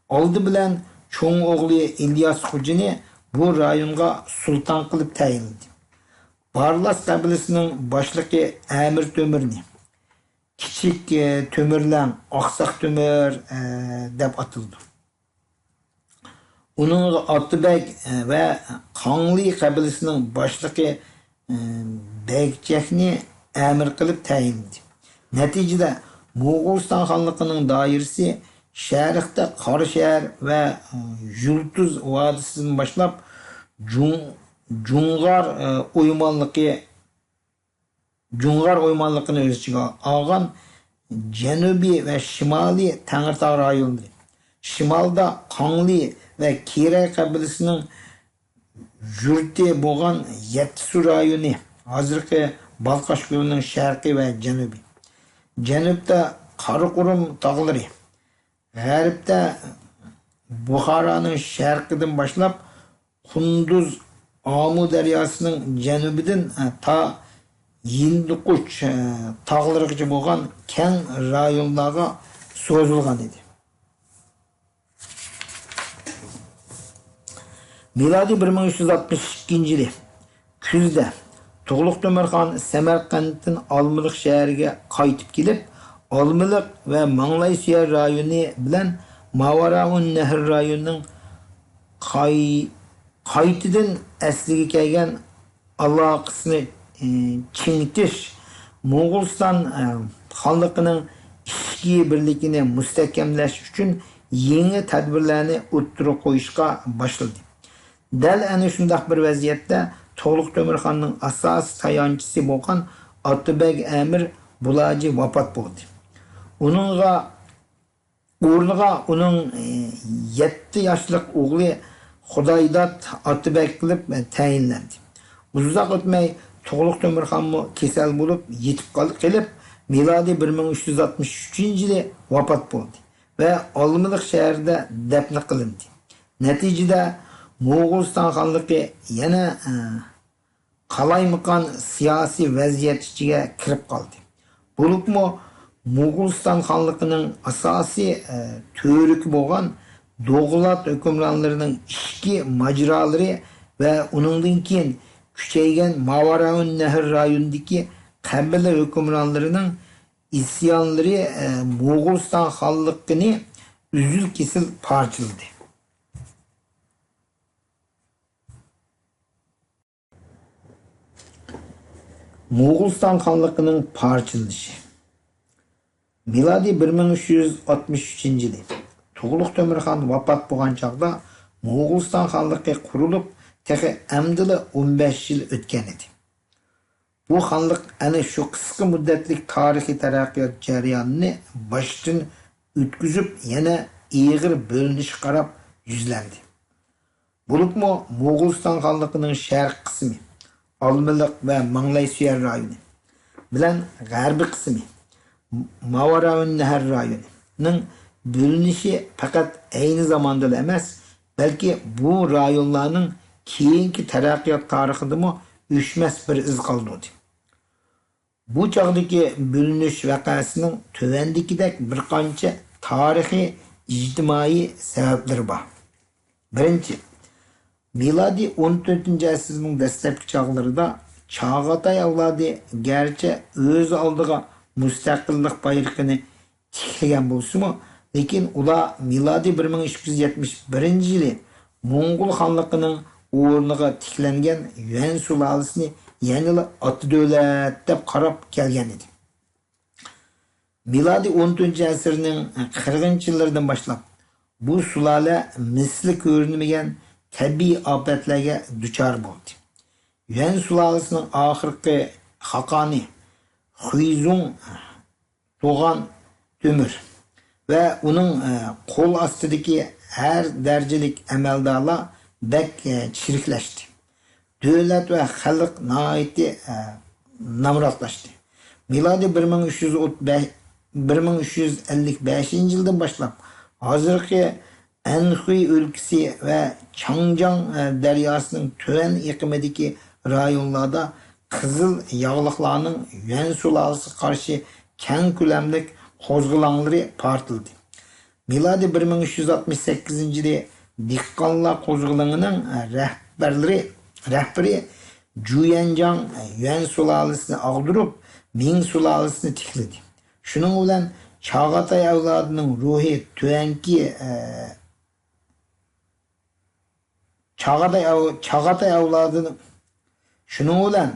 ئالدى بىلەن چوڭ ئوغلى ئىلياس خوجىنى بۇ رايونغا سۇلتان قىلىپ تەيىنلىدى. بارلاس قەبىلىسىنىڭ باشلىقى ئەمىر تۆمۈرنى، كىچىك، ئە، تۆمۈرلەڭ، ئاقساق تۆمۈر، ئە، دەپ ئاتىلىدۇ. ئۇنىڭغا ئاتىبەگ، ئە، ۋە قاڭلى قەبىلىسىنىڭ باشلىقى، ئە، بەگچەكنى ئەمىر قىلىپ تەيىنلىدى. نەتىجىدە، موغۇلىستان خانلىقىنىڭ دائىرىسى شەرقتە قاراشەھەر ۋە، ئە، يۇلتۇز ۋادىسىدىن باشلاپ، جۇڭ-، جۇڭغار، ئە، ئويمانلىقى جۇڭغار ئويمانلىقىنى ئۆز ئىچىگە ئالغان جەنۇبىي ۋە شىمالىي تەڭرىتاغ رايونلىرى، شىمالدا قاڭلى ۋە كېرەي قەبىلىسىنىڭ يۇرتى بولغان يەتتىسۇ رايونى، ھازىرقى بالقاش كۆلىنىڭ شەرقى ۋە جەنۇبى، جەنۇبتا قاراقۇرۇم تاغلىرى، غەربتە بۇخارانىڭ شەرقىدىن باشلاپ، قۇندۇز ئامۇ دەرياسىنىڭ جەنۇبىدىن، ئە، تا ھىندىقۇش، ئە، تاغلىرىغىچە بولغان كەڭ رايونلارغا سوزۇلغان ئىدى. مىلادىي بىر مىڭ ئۈچ يۈز ئاتمىش ئىككىنچى يىلى كۈزدە تۇغلۇق تۆمۈرخان سەمەرقەنتتىن ئالمىلىق شەھىرىگە قايتىپ كېلىپ، ئالمىلىق ۋە ماڭلايسۇيەر رايونى بىلەن ماۋراۇننەھر رايونىنىڭ قاي-، قايتىدىن ئەسلىگە كەلگەن ئالاقىسىنى، ئى، چىڭىتىش، موغۇلىستان، ئى، خانلىقىنىڭ ئىچكى بىرلىكىنى مۇستەھكەملەش ئۈچۈن يېڭى تەدبىرلەرنى ئوتتۇرىغا قويۇشقا باشلىدى. دەل ئەنە شۇنداق بىر ۋەزىيەتتە تۇغلۇق تۆمۈرخاننىڭ ئاساسىي تايانچىسى بولغان ئاتىبەگ ئەمىر بۇلاجى ۋاپات بولدى. ئۇنىڭغا، ئورنىغا ئۇنىڭ، ئى، يەتتە ياشلىق ئوغلى خۇدايداد ئاتىبەگ قىلىپ، ئى، تەيىنلەندى. ئۇزاق ئۆتمەي تۇغلۇق تۆمۈرخانمۇ كېسەل بولۇپ يېتىپ قال-، قېلىپ، مىلادىي بىر مىڭ ئۈچ يۈز ئاتمىش ئۈچىنچى يىلى ۋاپات بولدى ۋە ئالمىلىق شەھىرىدە دەپنە قىلىندى. نەتىجىدە، موغۇلىستان خانلىقى يەنە، ئە، قالايمىقان سىياسىي ۋەزىيەت ئىچىگە كىرىپ قالدى. بولۇپمۇ، موغۇلىستان خانلىقىنىڭ ئاساسىي، ئە، تۈۋرۈكى بولغان دوغلات ھۆكۈمرانلىرىنىڭ ئىچكى ماجىرالىرى ۋە ئۇنىڭدىن كېيىن كۈچەيگەن ماۋراۇننەھر رايونىدىكى قەبىلە ھۆكۈمرانلىرىنىڭ ئىسيانلىرى، ئە، موغۇلىستان خانلىقىنى ئۈزۈل-كېسىل پارچىلىدى. موغۇلىستان خانلىقىنىڭ پارچىلىنىشى. مىلادىي بىر مىڭ ئۈچ يۈز ئاتمىش ئۈچىنچى يىلى تۇغلۇق تۆمۈرخان ۋاپات بولغان چاغدا موغۇلىستان خانلىقى قۇرۇلۇپ، تېخى ئەمدىلا ئون بەش يىل ئۆتكەن ئىدى. بۇ خانلىق ئەنە شۇ قىسقا مۇددەتلىك تارىخىي تەرەققىيات جەريانىنى باشتىن ئۆتكۈزۈپ، يەنە ئېغىر بۆلۈنۈشكە قاراپ يۈزلەندى. بولۇپمۇ موغۇلىستان خانلىقىنىڭ شەرقىي قىسمى، ئالمىلىق ۋە ماڭلايسۇيەر رايونى، بىلەن غەربىي قىسمى، ماۋراۋۇننەھەر رايونىنىڭ بۆلۈنۈشى پەقەت ئەينى زاماندىلا ئەمەس، بەلكى بۇ رايونلارنىڭ كېيىنكى تەرەققىيات تارىخىدىمۇ ئۆچمەس بىر ئىز قالدۇردى. بۇ چاغدىكى بۆلۈنۈش ۋەقەسىنىڭ تۆۋەندىكىدەك بىر قانچە تارىخىي، ئىجتىمائىي سەۋەبلىرى بار. بىرىنچى، مىلادىي ئون تۆتىنچى ئەسىرنىڭ دەسلەپكى چاغلىرىدا چاغاتاي ئەۋلادى گەرچە ئۆز ئالدىغا مۇستەقىللىق بايرىقىنى تىكلىگەن بولسىمۇ، لېكىن ئۇلار مىلادىي بىر مىڭ ئىككى يۈز يەتمىش بىرىنچى يىلى موڭغۇل خانلىقىنىڭ ئورنىغا تىكلەنگەن يۈەن سۇلالىسىنى يەنىلا ئاتا دۆلەت دەپ قاراپ كەلگەن ئىدى. مىلادىي ئون تۆتىنچى ئەسىرنىڭ قىرىقىنچى يىللىرىدىن باشلاپ، بۇ سۇلالە مىسلى كۆرۈلمىگەن تەبىئىي ئاپەتلەرگە دۇچار بولدى. يۈەن سۇلالىسىنىڭ ئاخىرقى خاقانى خۇيزۇڭ دوغان تۆمۈر ۋە ئۇنىڭ، ئە، قول ئاستىدىكى ھەر دەرىجىلىك ئەمەلدارلار بەك، ئە، چىرىكلەشتى. دۆلەت ۋە خەلق ناھايىتى، ئە، نامراتلاشتى. مىلادىي بىر مىڭ ئۈچ يۈز ئوتتۇز بەش، بىر مىڭ ئۈچ يۈز ئەللىك بەشىنچى يىلدىن باشلاپ، ھازىرقى ئەنخۇي ئۆلكىسى ۋە چاڭجياڭ، ئە، دەرياسىنىڭ تۆۋەن ئېقىمىدىكى رايونلاردا قىزىل ياغلىقلارنىڭ يۈەن سۇلالىسىغا قارشى كەڭ كۆلەملىك قوزغىلاڭلىرى پارتلىدى. مىلادىي بىر مىڭ ئۈچ يۈز ئاتمىش سەككىزىنچى يىلى دېھقانلار قوزغىلىڭىنىڭ رەھبەرلىرى، رەھبىرى جۇيەنجاڭ يۈەن سۇلالىسىنى ئاغدۇرۇپ، مىڭ سۇلالىسىنى تىكلىدى. شۇنىڭ بىلەن چاغاتاي ئەۋلادىنىڭ روھى تۆۋەنكى، ئە، چاغاتاي ئەۋ-، چاغاتاي ئەۋلادىنىڭ، شۇنىڭ بىلەن،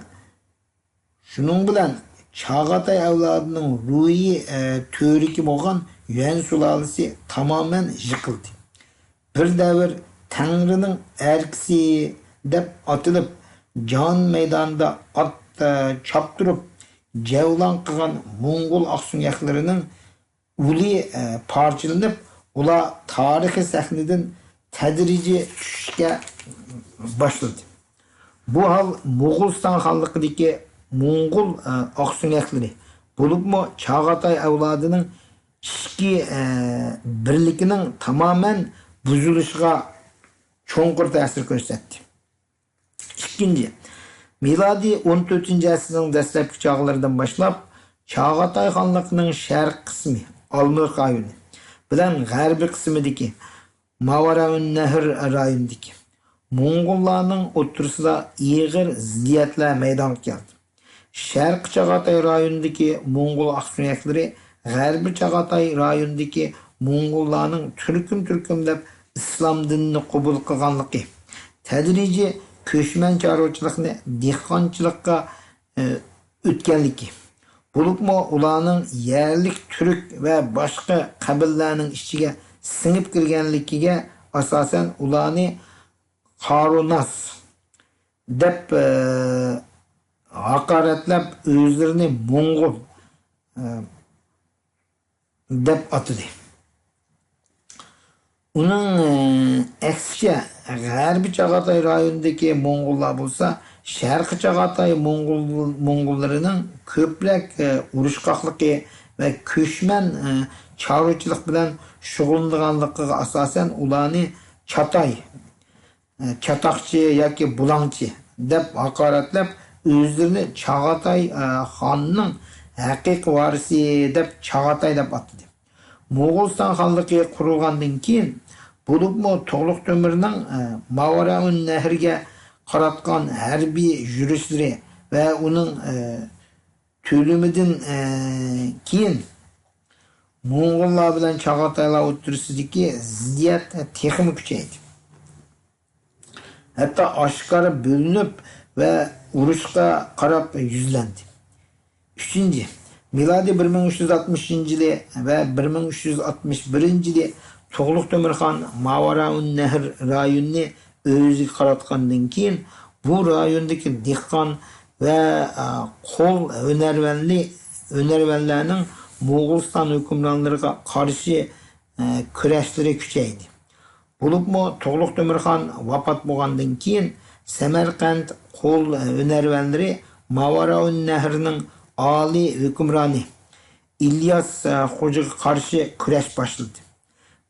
شۇنىڭ بىلەن چاغاتاي ئەۋلادىنىڭ روھىي، ئە، تۈۋرۈكى بولغان يۈەن سۇلالىسى تامامەن يىقىلدى. بىر دەۋر تەڭرىنىڭ ئەركىسى دەپ ئاتىلىپ، جان مەيدانىدا ئات، ئە، چاپتۇرۇپ، جەۋلان قىلغان موڭغۇل ئاقسۆڭەكلىرىنىڭ ئۇلى، ئە، پارچىلىنىپ، ئۇلار تارىخىي سەھنىدىن تەدرىجىي چۈشۈشكە باشلىدى. بۇ ھال موغۇلىستان خانلىقىدىكى موڭغۇل، ئە، ئاقسۆڭەكلىرى، بولۇپمۇ چاغاتاي ئەۋلادىنىڭ ئىچكى، ئە، بىرلىكىنىڭ تامامەن بۇزۇلۇشىغا چوڭقۇر تەسىر كۆرسەتتى. ئىككىنچى، مىلادىي ئون تۆتىنچى ئەسىرنىڭ دەسلەپكى چاغلىرىدىن باشلاپ، چاغاتاي خانلىقىنىڭ شەرقىي قىسمى، ئالمۇرغ رايونى، بىلەن غەربىي قىسمىدىكى ماۋارائۇننەھر رايونىدىكى موڭغۇللارنىڭ ئوتتۇرىسىدا ئېغىر زىددىيەتلەر مەيدانغا كەلدى. شەرقىي چاغاتاي رايونىدىكى موڭغۇل ئاقسۆڭەكلىرى غەربىي چاغاتاي رايونىدىكى موڭغۇللارنىڭ تۈركۈم-تۈركۈم دەپ ئىسلام دىنىنى قوبۇل قىلغانلىقى، تەدرىجىي كۆچمەن چارۋىچىلىقنى دېھقانچىلىققا، ئە، ئۆتكەنلىكى، بولۇپمۇ ئۇلارنىڭ يەرلىك تۈرك ۋە باشقا قەبىلىلەرنىڭ ئىچىگە سىڭىپ كىرگەنلىكىگە ئاساسەن ئۇلارنى قارۇناس دەپ، ئە، ھاقارەتلەپ، ئۆزلىرىنى موڭغۇل، ئە، دەپ ئاتىدى. ئۇنىڭ، ئە، ئەكسىچە، غەربىي چاغاتاي رايونىدىكى موڭغۇللار بولسا، شەرقىي چاغاتاي موڭغۇل، موڭغۇللىرىنىڭ كۆپرەك، ئە، ئۇرۇشقاقلىقى ۋە كۆچمەن، ئە، چارۋىچىلىق بىلەن شۇغۇللىنىدىغانلىقىغا ئاساسەن، ئۇلارنى چاتاي، چاتاقچى ياكى بۇلاڭچى دەپ ھاقارەتلەپ، ئۆزلىرىنى چاغاتاي، ئە، خاننىڭ ھەقىقىي ۋارىسى دەپ چاغاتاي دەپ ئاتىدى. موغۇلىستان خانلىقى قۇرۇلغاندىن كېيىن، بولۇپمۇ تۇغلۇق تۆمۈرنىڭ، ئە، ماۋارائۇن نەھرگە قاراتقان ھەربىي يۈرۈشلىرى ۋە ئۇنىڭ، ئە، تۆلىمىدىن، ئە، كېيىن موڭغۇللار بىلەن چاغاتايلار ئوتتۇرىسىدىكى زىددىيەت تېخىمۇ كۈچەيدى. ھەتتا ئاشكارا بۆلۈنۈپ ۋە ئۇرۇشقا قاراپ يۈزلەندى. ئۈچىنچى، مىلادىي بىر مىڭ ئۈچ يۈز ئاتمىشىنچى يىلى ۋە بىر مىڭ ئۈچ يۈز ئاتمىش بىرىنچى يىلى تۇغلۇق تۆمۈرخان ماۋارائۇن نەھر رايونىنى ئۆزىگە قاراتقاندىن كېيىن، بۇ رايوندىكى دېھقان ۋە، ئە، قول ھۈنەرۋەنلى-، ھۈنەرۋەنلەرنىڭ موغۇلىستان ھۆكۈمرانلىرىغا قارشى، ئە، كۈرەشلىرى كۈچەيدى. بولۇپمۇ تۇغلۇق تۆمۈرخان ۋاپات بولغاندىن كېيىن، سەمەرقەنت قول ھۈنەرۋەنلىرى ماۋارائۇن نەھرنىڭ ئالىي ھۆكۈمرانى ئىلياس، ئە، خوجىغا قارشى كۈرەش باشلىدى.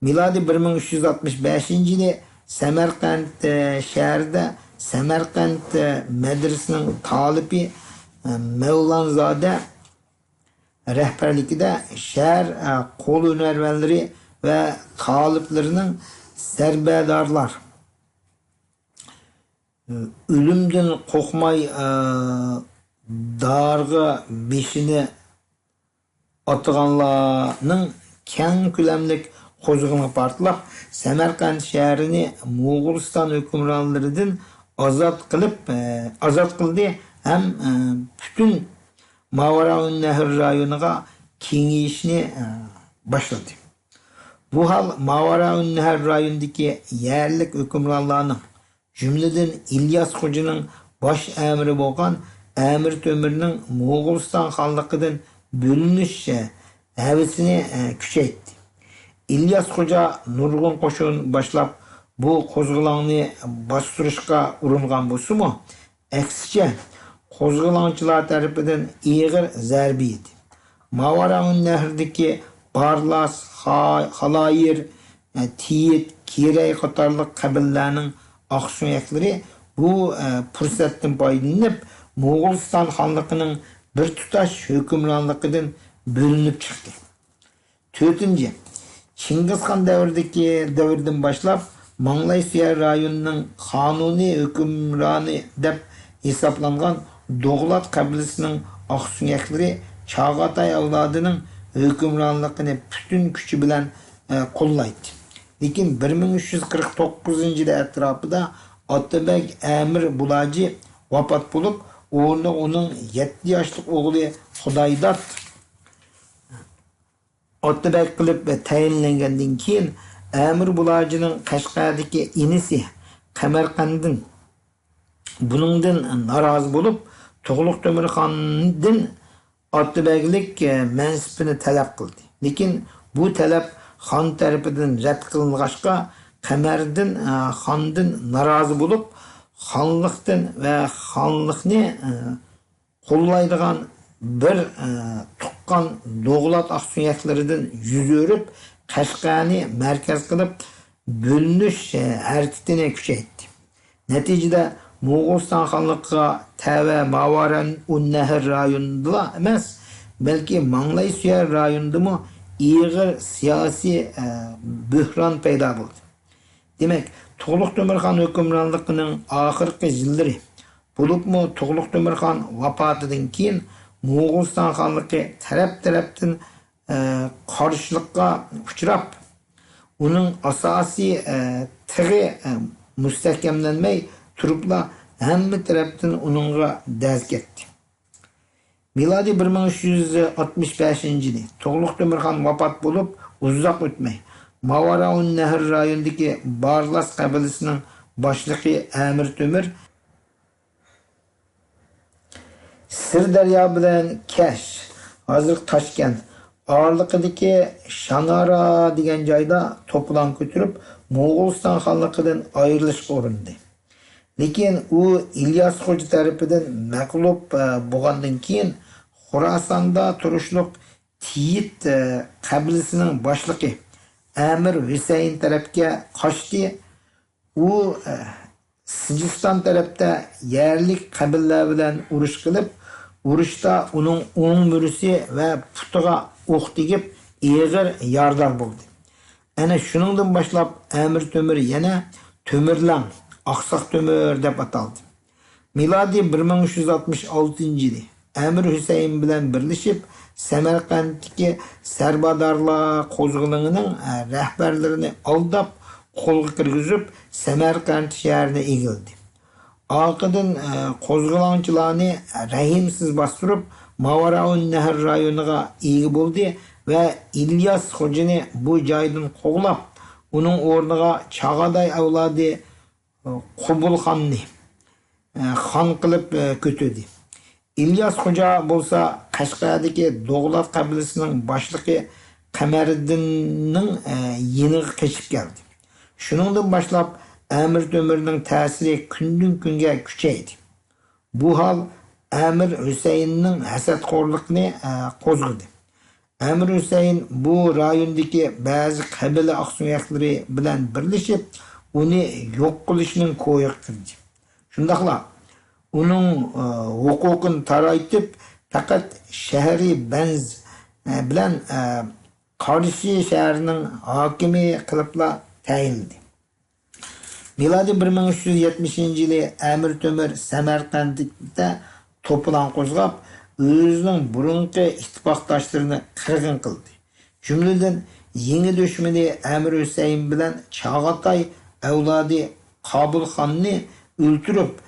مىلادىي بىر مىڭ ئۈچ يۈز ئاتمىش بەشىنچى يىلى سەمەرقەنت، ئە، شەھىرىدە سەمەرقەنت، ئە، مەدرىسىنىڭ تالىپى، ئە، مەۋلانزادە رەھبەرلىكىدە شەھەر، ئە، قول ھۈنەرۋەنلىرى ۋە تالىپلىرىنىڭ زەربەدارلار، ئە، ئۆلۈمدىن قورقماي، ئە، دارغا بېشىنى ئاتىغانلارنىڭ كەڭ كۆلەملىك قوزغىلىڭى پارتلاپ، سەمەرقەنت شەھىرىنى موغۇلىستان ھۆكۈمرانلىرىدىن ئازاد قىلىپ، ئە، ئازاد قىلدى ھەم، ئە، پۈتۈن ماۋراۇننەھر رايونىغا كېڭىيىشنى، ئە، باشلىدى. بۇ ھال ماۋراۇننەھر رايونىدىكى يەرلىك ھۆكۈمرانلارنىڭ، جۈملىدىن ئىلياس خوجىنىڭ باش ئەمىرى بولغان ئەمىر تۆمۈرنىڭ موغۇلىستان خانلىقىدىن بۆلۈنۈش ھەۋىسىنى، ئە، كۈچەيتتى. ئىلياس خوجا نۇرغۇن قوشۇن باشلاپ، بۇ قوزغىلاڭنى باستۇرۇشقا ئۇرۇنغان بولسىمۇ، ئەكسىچە، قوزغىلاڭچىلار تەرىپىدىن ئېغىر زەربە يېدى. ماۋراۇننەھردىكى بارلاس، خا-، خالايىر، ئە، تىيىت، كىرەي قاتارلىق قەبىلىلەرنىڭ ئاقسۆڭەكلىرى بۇ، ئە، پۇرسەتتىن پايدىلىنىپ، موغۇلىستان خانلىقىنىڭ بىر تۇتاش ھۆكۈمرانلىقىدىن بۆلۈنۈپ چىقتى. تۆتىنچى، چىڭگىزخان دەۋرىدىكى، دەۋرىدىن باشلاپ ماڭلاي سۇيەر رايونىنىڭ قانۇنىي ھۆكۈمرانى دەپ ھېسابلانغان دوغلات قەبىلىسىنىڭ ئاقسۆڭەكلىرى چاغاتاي ئەۋلادىنىڭ ھۆكۈمرانلىقىنى پۈتۈن كۈچى بىلەن، ئە، قوللايتتى. لېكىن بىر مىڭ ئۈچ يۈز قىرىق توققۇزىنچى يىلى ئەتراپىدا ئاتابەگ ئەمىر بۇلاجى ۋاپات بولۇپ، ئورنىغا ئۇنىڭ يەتتە ياشلىق ئوغلى خۇدايداد ئاتىبەگ قىلىپ تەيىنلەنگەندىن كېيىن، ئەمىر بۇلاجىنىڭ قەشقەردىكى ئىنىسى قەمەرقاندىن بۇنىڭدىن نارازى بولۇپ، تۇغلۇق تۆمۈرخاندىن ئاتىبەگلىك مەنسىپىنى تەلەپ قىلدى. لېكىن بۇ تەلەپ خان تەرىپىدىن رەت قىلىنغاچقا، قەمەردىن خاندىن نارازى بولۇپ، خانلىقتىن ۋە خانلىقنى قوللايدىغان بىر، ئە، تۇغقان دوغلات ئاقسۆڭەكلىرىدىن يۈز ئۆرۈپ، قەشقەرنى مەركەز قىلىپ، بۆلۈنۈش، ئە، ھەرىكىتىنى كۈچەيتتى. نەتىجىدە، موغۇلىستان خانلىقىغا تەۋە ماۋارانۇننەھر رايونىدىلا ئەمەس، بەلكى ماڭلاي سۆيەر رايونىدىمۇ ئېغىر سىياسىي، ئە، بۆھران پەيدا بولدى. دېمەك، تۇغلۇق تۆمۈرخان ھۆكۈمرانلىقىنىڭ ئاخىرقى يىللىرى، بولۇپمۇ تۇغلۇق تۆمۈرخان ۋاپاتىدىن كېيىن موغۇلىستان خانلىقى تەرەپ-تەرەپتىن، ئە، قارشىلىققا ئۇچراپ، ئۇنىڭ ئاساسىي، ئە، تىغى، ئە، مۇستەھكەملەنمەي تۇرۇپلا ھەممە تەرەپتىن ئۇنىڭغا دەز كەتتى. مىلادىي بىر مىڭ ئۈچ يۈز ئاتمىش بەشىنچى يىلى تۇغلۇق تۆمۈرخان ۋاپات بولۇپ، ئۇزاق ئۆتمەي، ماۋارانۇننەھر رايونىدىكى بارلاس قەبىلىسىنىڭ باشلىقى ئەمىر تۆمۈر سىردەريا بىلەن كەش، ھازىرقى تاشكەنت، ئارىلىقىدىكى شانارا دېگەن جايدا توپىلاڭ كۆتۈرۈپ، موغۇلىستان خانلىقىدىن ئايرىلىشقا ئۇرۇندى. لېكىن ئۇ ئىلياس خوجا تەرىپىدىن مەغلۇپ، ئە، بولغاندىن كېيىن، خوراساندا تۇرۇشلۇق تىيىت، ئە، قەبىلىسىنىڭ باشلىقى ئەمىر ھۈسەيىن تەرەپكە قاچتى. ئۇ، ئە، سىجىستان تەرەپتە يەرلىك قەبىلىلەر بىلەن ئۇرۇش قىلىپ، ئۇرۇشتا ئۇنىڭ ئوڭ مۈرىسى ۋە پۇتىغا ئوق تېگىپ، ئېغىر يارىدار بولدى. ئەنە شۇنىڭدىن باشلاپ ئەمىر تۆمۈر يەنە تۆمۈرلەڭ، ئاقساق تۆمۈر دەپ ئاتالدى. مىلادىي بىر مىڭ ئۈچ يۈز ئاتمىش ئالتىنچى يىلى ئەمىر ھۈسەيىن بىلەن بىرلىشىپ، سەمەرقەنتتىكى سەربادارلار قوزغىلىڭىنىڭ، ئە، رەھبەرلىرىنى ئالداپ، قولغا كىرگۈزۈپ، سەمەرقەنت شەھىرىنى ئىگىلىدى. ئارقىدىن، ئە، قوزغىلاڭچىلارنى رەھىمسىز باستۇرۇپ، ماۋارانۇننەھر رايونىغا ئىگە بولدى ۋە ئىلياس خوجىنى بۇ جايدىن قوغلاپ، ئۇنىڭ ئورنىغا چاغاتاي ئەۋلادى، ئە، قوبۇلخاننى، ئە، خان قىلىپ، ئە، كۆتۈردى. ئىلياس خوجا بولسا قەشقەردىكى دوغلات قەبىلىسىنىڭ باشلىقى قەمەردىننىڭ، ئە، يېنىغا قېچىپ كەلدى. شۇنىڭدىن باشلاپ ئەمىر تۆمۈرنىڭ تەسىرى كۈندىن-كۈنگە كۈچەيدى. بۇ ھال ئەمىر ھۈسەيىننىڭ ھەسەتخورلۇقىنى، ئە، قوزغىدى. ئەمىر ھۈسەيىن بۇ رايوندىكى بەزى قەبىلە ئاقسۆڭەكلىرى بىلەن بىرلىشىپ، ئۇنى يوق قىلىشنىڭ كويىغا كىردى. شۇنداقلا ئۇنىڭ، ئە، ھوقۇقىنى تارايتىپ، پەقەت شەھىرى بەنز، ئە، بىلەن، ئە، قارشى شەھەرنىڭ ھاكىمى قىلىپلا تەيىنلىدى. مىلادىي بىر مىڭ ئۈچ يۈز يەتمىشىنچى يىلى ئەمىر تۆمۈر سەمەرقەنتتە توپىلاڭ قوزغاپ، ئۆزىنىڭ بۇرۇنقى ئىتتىپاقداشلىرىنى قىرغىن قىلدى. جۈملىدىن يېڭى دۈشمىنى ئەمىر ھۈسەيىن بىلەن چاغاتاي ئەۋلادى قابۇلخاننى ئۆلتۈرۈپ،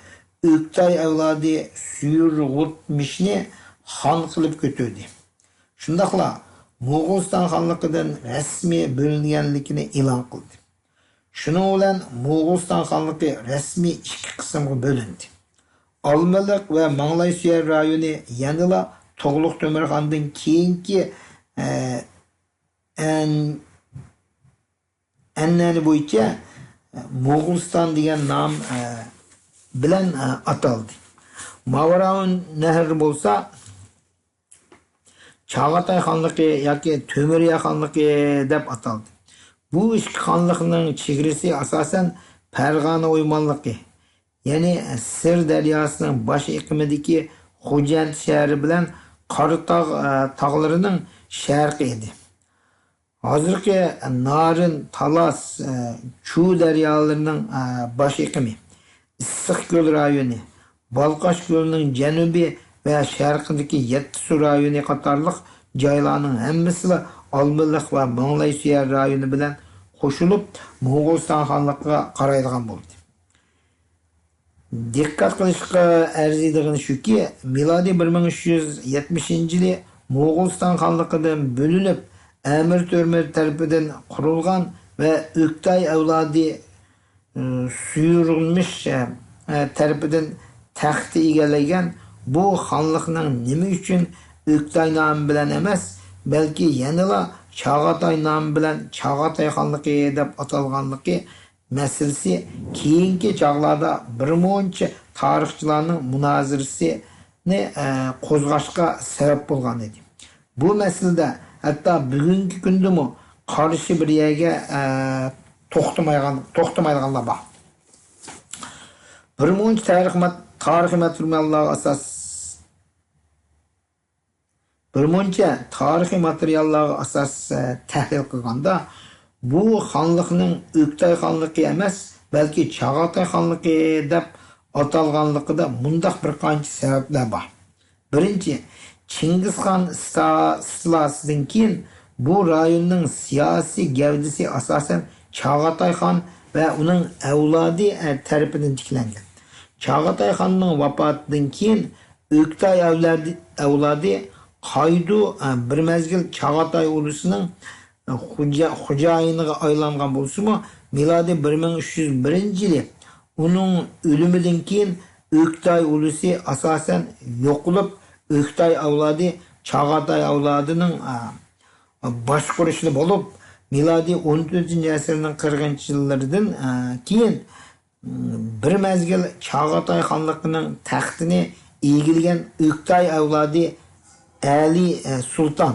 ئۆكتاي ئەۋلادى سۈيۈرغۇتمىشنى خان قىلىپ كۆتۈردى. شۇنداقلا موغۇلىستان خانلىقىدىن رەسمىي بۆلۈنگەنلىكىنى ئېلان قىلدى. شۇنىڭ بىلەن موغۇلىستان خانلىقى رەسمىي ئىككى قىسىمغا بۆلۈندى. ئالمىلىق ۋە ماڭلايسۆيەر رايونى يەنىلا تۇغلۇق تۆمۈرخاندىن كېيىنكى، ئە، ئەن-، ئەنئەنە بويىچە، ئە، موغۇلىستان دېگەن نام، ئە، بىلەن، ئە، ئاتالدى. ماۋراۇننەھر بولسا چاغاتاي خانلىقى ياكى تۆمۈريەر خانلىقى دەپ ئاتالدى. بۇ ئىككى خانلىقنىڭ چېگرىسى ئاساسەن پەرغانە ئويمانلىقى، يەنى سىر دەرياسىنىڭ باش ئېقىمىدىكى خوجەنت شەھىرى بىلەن قاراتاغ، ئە، تاغلىرىنىڭ شەرقى ئىدى. ھازىرقى نارىن، تالاس، ئە، چۇ دەريالىرىنىڭ، ئە، باش ئېقىمى، ئىسسىقكۆل رايونى، بالقاش كۆلىنىڭ جەنۇبى ۋە شەرقىدىكى يەتتىسۇ رايونى قاتارلىق جايلارنىڭ ھەممىسىلا ئالمىلىق ۋە ماڭلايسۇيەر رايونى بىلەن قوشۇلۇپ، موغۇلىستان خانلىقىغا قارايدىغان بولدى. دىققەت قىلىشقا ئەرزىيدىغىنى شۇكى، مىلادىي بىر مىڭ ئۈچ يۈز يەتمىشىنچى يىلى موغۇلىستان خانلىقىدىن بۆلۈنۈپ، ئەمىر تۆمۈر تەرىپىدىن قۇرۇلغان ۋە ئۆكتاي ئەۋلادى، ئى، سۇيۇرغۇنمىش، ئە، ئە، تەرىپىدىن تەختنى ئىگىلىگەن بۇ خانلىقنىڭ نېمە ئۈچۈن ئۆكتاي نامى بىلەن ئەمەس، بەلكى يەنىلا چاغاتاي نامى بىلەن چاغاتاي خانلىقى دەپ ئاتالغانلىقى مەسىلىسى كېيىنكى چاغلاردا بىر مۇنچە تارىخچىلارنىڭ مۇنازىرىسىنى، ئە، قوزغاشقا سەۋەب بولغان ئىدى. بۇ مەسىلىدە ھەتتا بۈگۈنكى كۈندىمۇ قارشى بىر يەرگە، ئە، توختىمايغان، توختىمايدىغانلار بار. بىر مۇنچە تارىخ مات-، تارىخىي ماتېرىياللارغا ئاساس، بىر مۇنچە تارىخىي ماتېرىياللارغا ئاساس، ئە، تەھلىل قىلغاندا، بۇ خانلىقنىڭ ئۆكتاي خانلىقى ئەمەس، بەلكى چاغاتاي خانلىقى دەپ ئاتالغانلىقىدا مۇنداق بىر قانچە سەۋەبلەر بار. بىرىنچى، چىڭگىزخان سىتا-، سىلسىلىسىدىن كېيىن بۇ رايوننىڭ سىياسىي گەۋدىسى ئاساسەن چاغاتاي خان ۋە ئۇنىڭ ئەۋلادى، ئە، تەرىپىدىن تىكلەنگەن. چاغاتاي خاننىڭ ۋاپاتىدىن كېيىن ئۆكتاي ئەۋلادى، ئەۋلادى قايدۇ، ئە، بىر مەزگىل چاغاتاي ئۇرۇسىنىڭ، ئە، خوجا-، خوجايىنىغا ئايلانغان بولسىمۇ، مىلادىي بىر مىڭ ئۈچ يۈز بىرىنچى يىلى ئۇنىڭ ئۆلۈمىدىن كېيىن ئۆكتاي ئۇلۇسى ئاساسەن يوقىلىپ، ئۆكتاي ئەۋلادى چاغاتاي ئەۋلادىنىڭ، ئە، باشقۇرۇشىدا بولۇپ، مىلادىي ئون تۆتىنچى ئەسىرنىڭ قىرىقىنچى يىللىرىدىن، ئە، كېيىن، ئىم، بىر مەزگىل چاغاتاي خانلىقىنىڭ تەختىنى ئىگىلىگەن ئۆكتاي ئەۋلادى ئەلى، ئە، سۇلتان،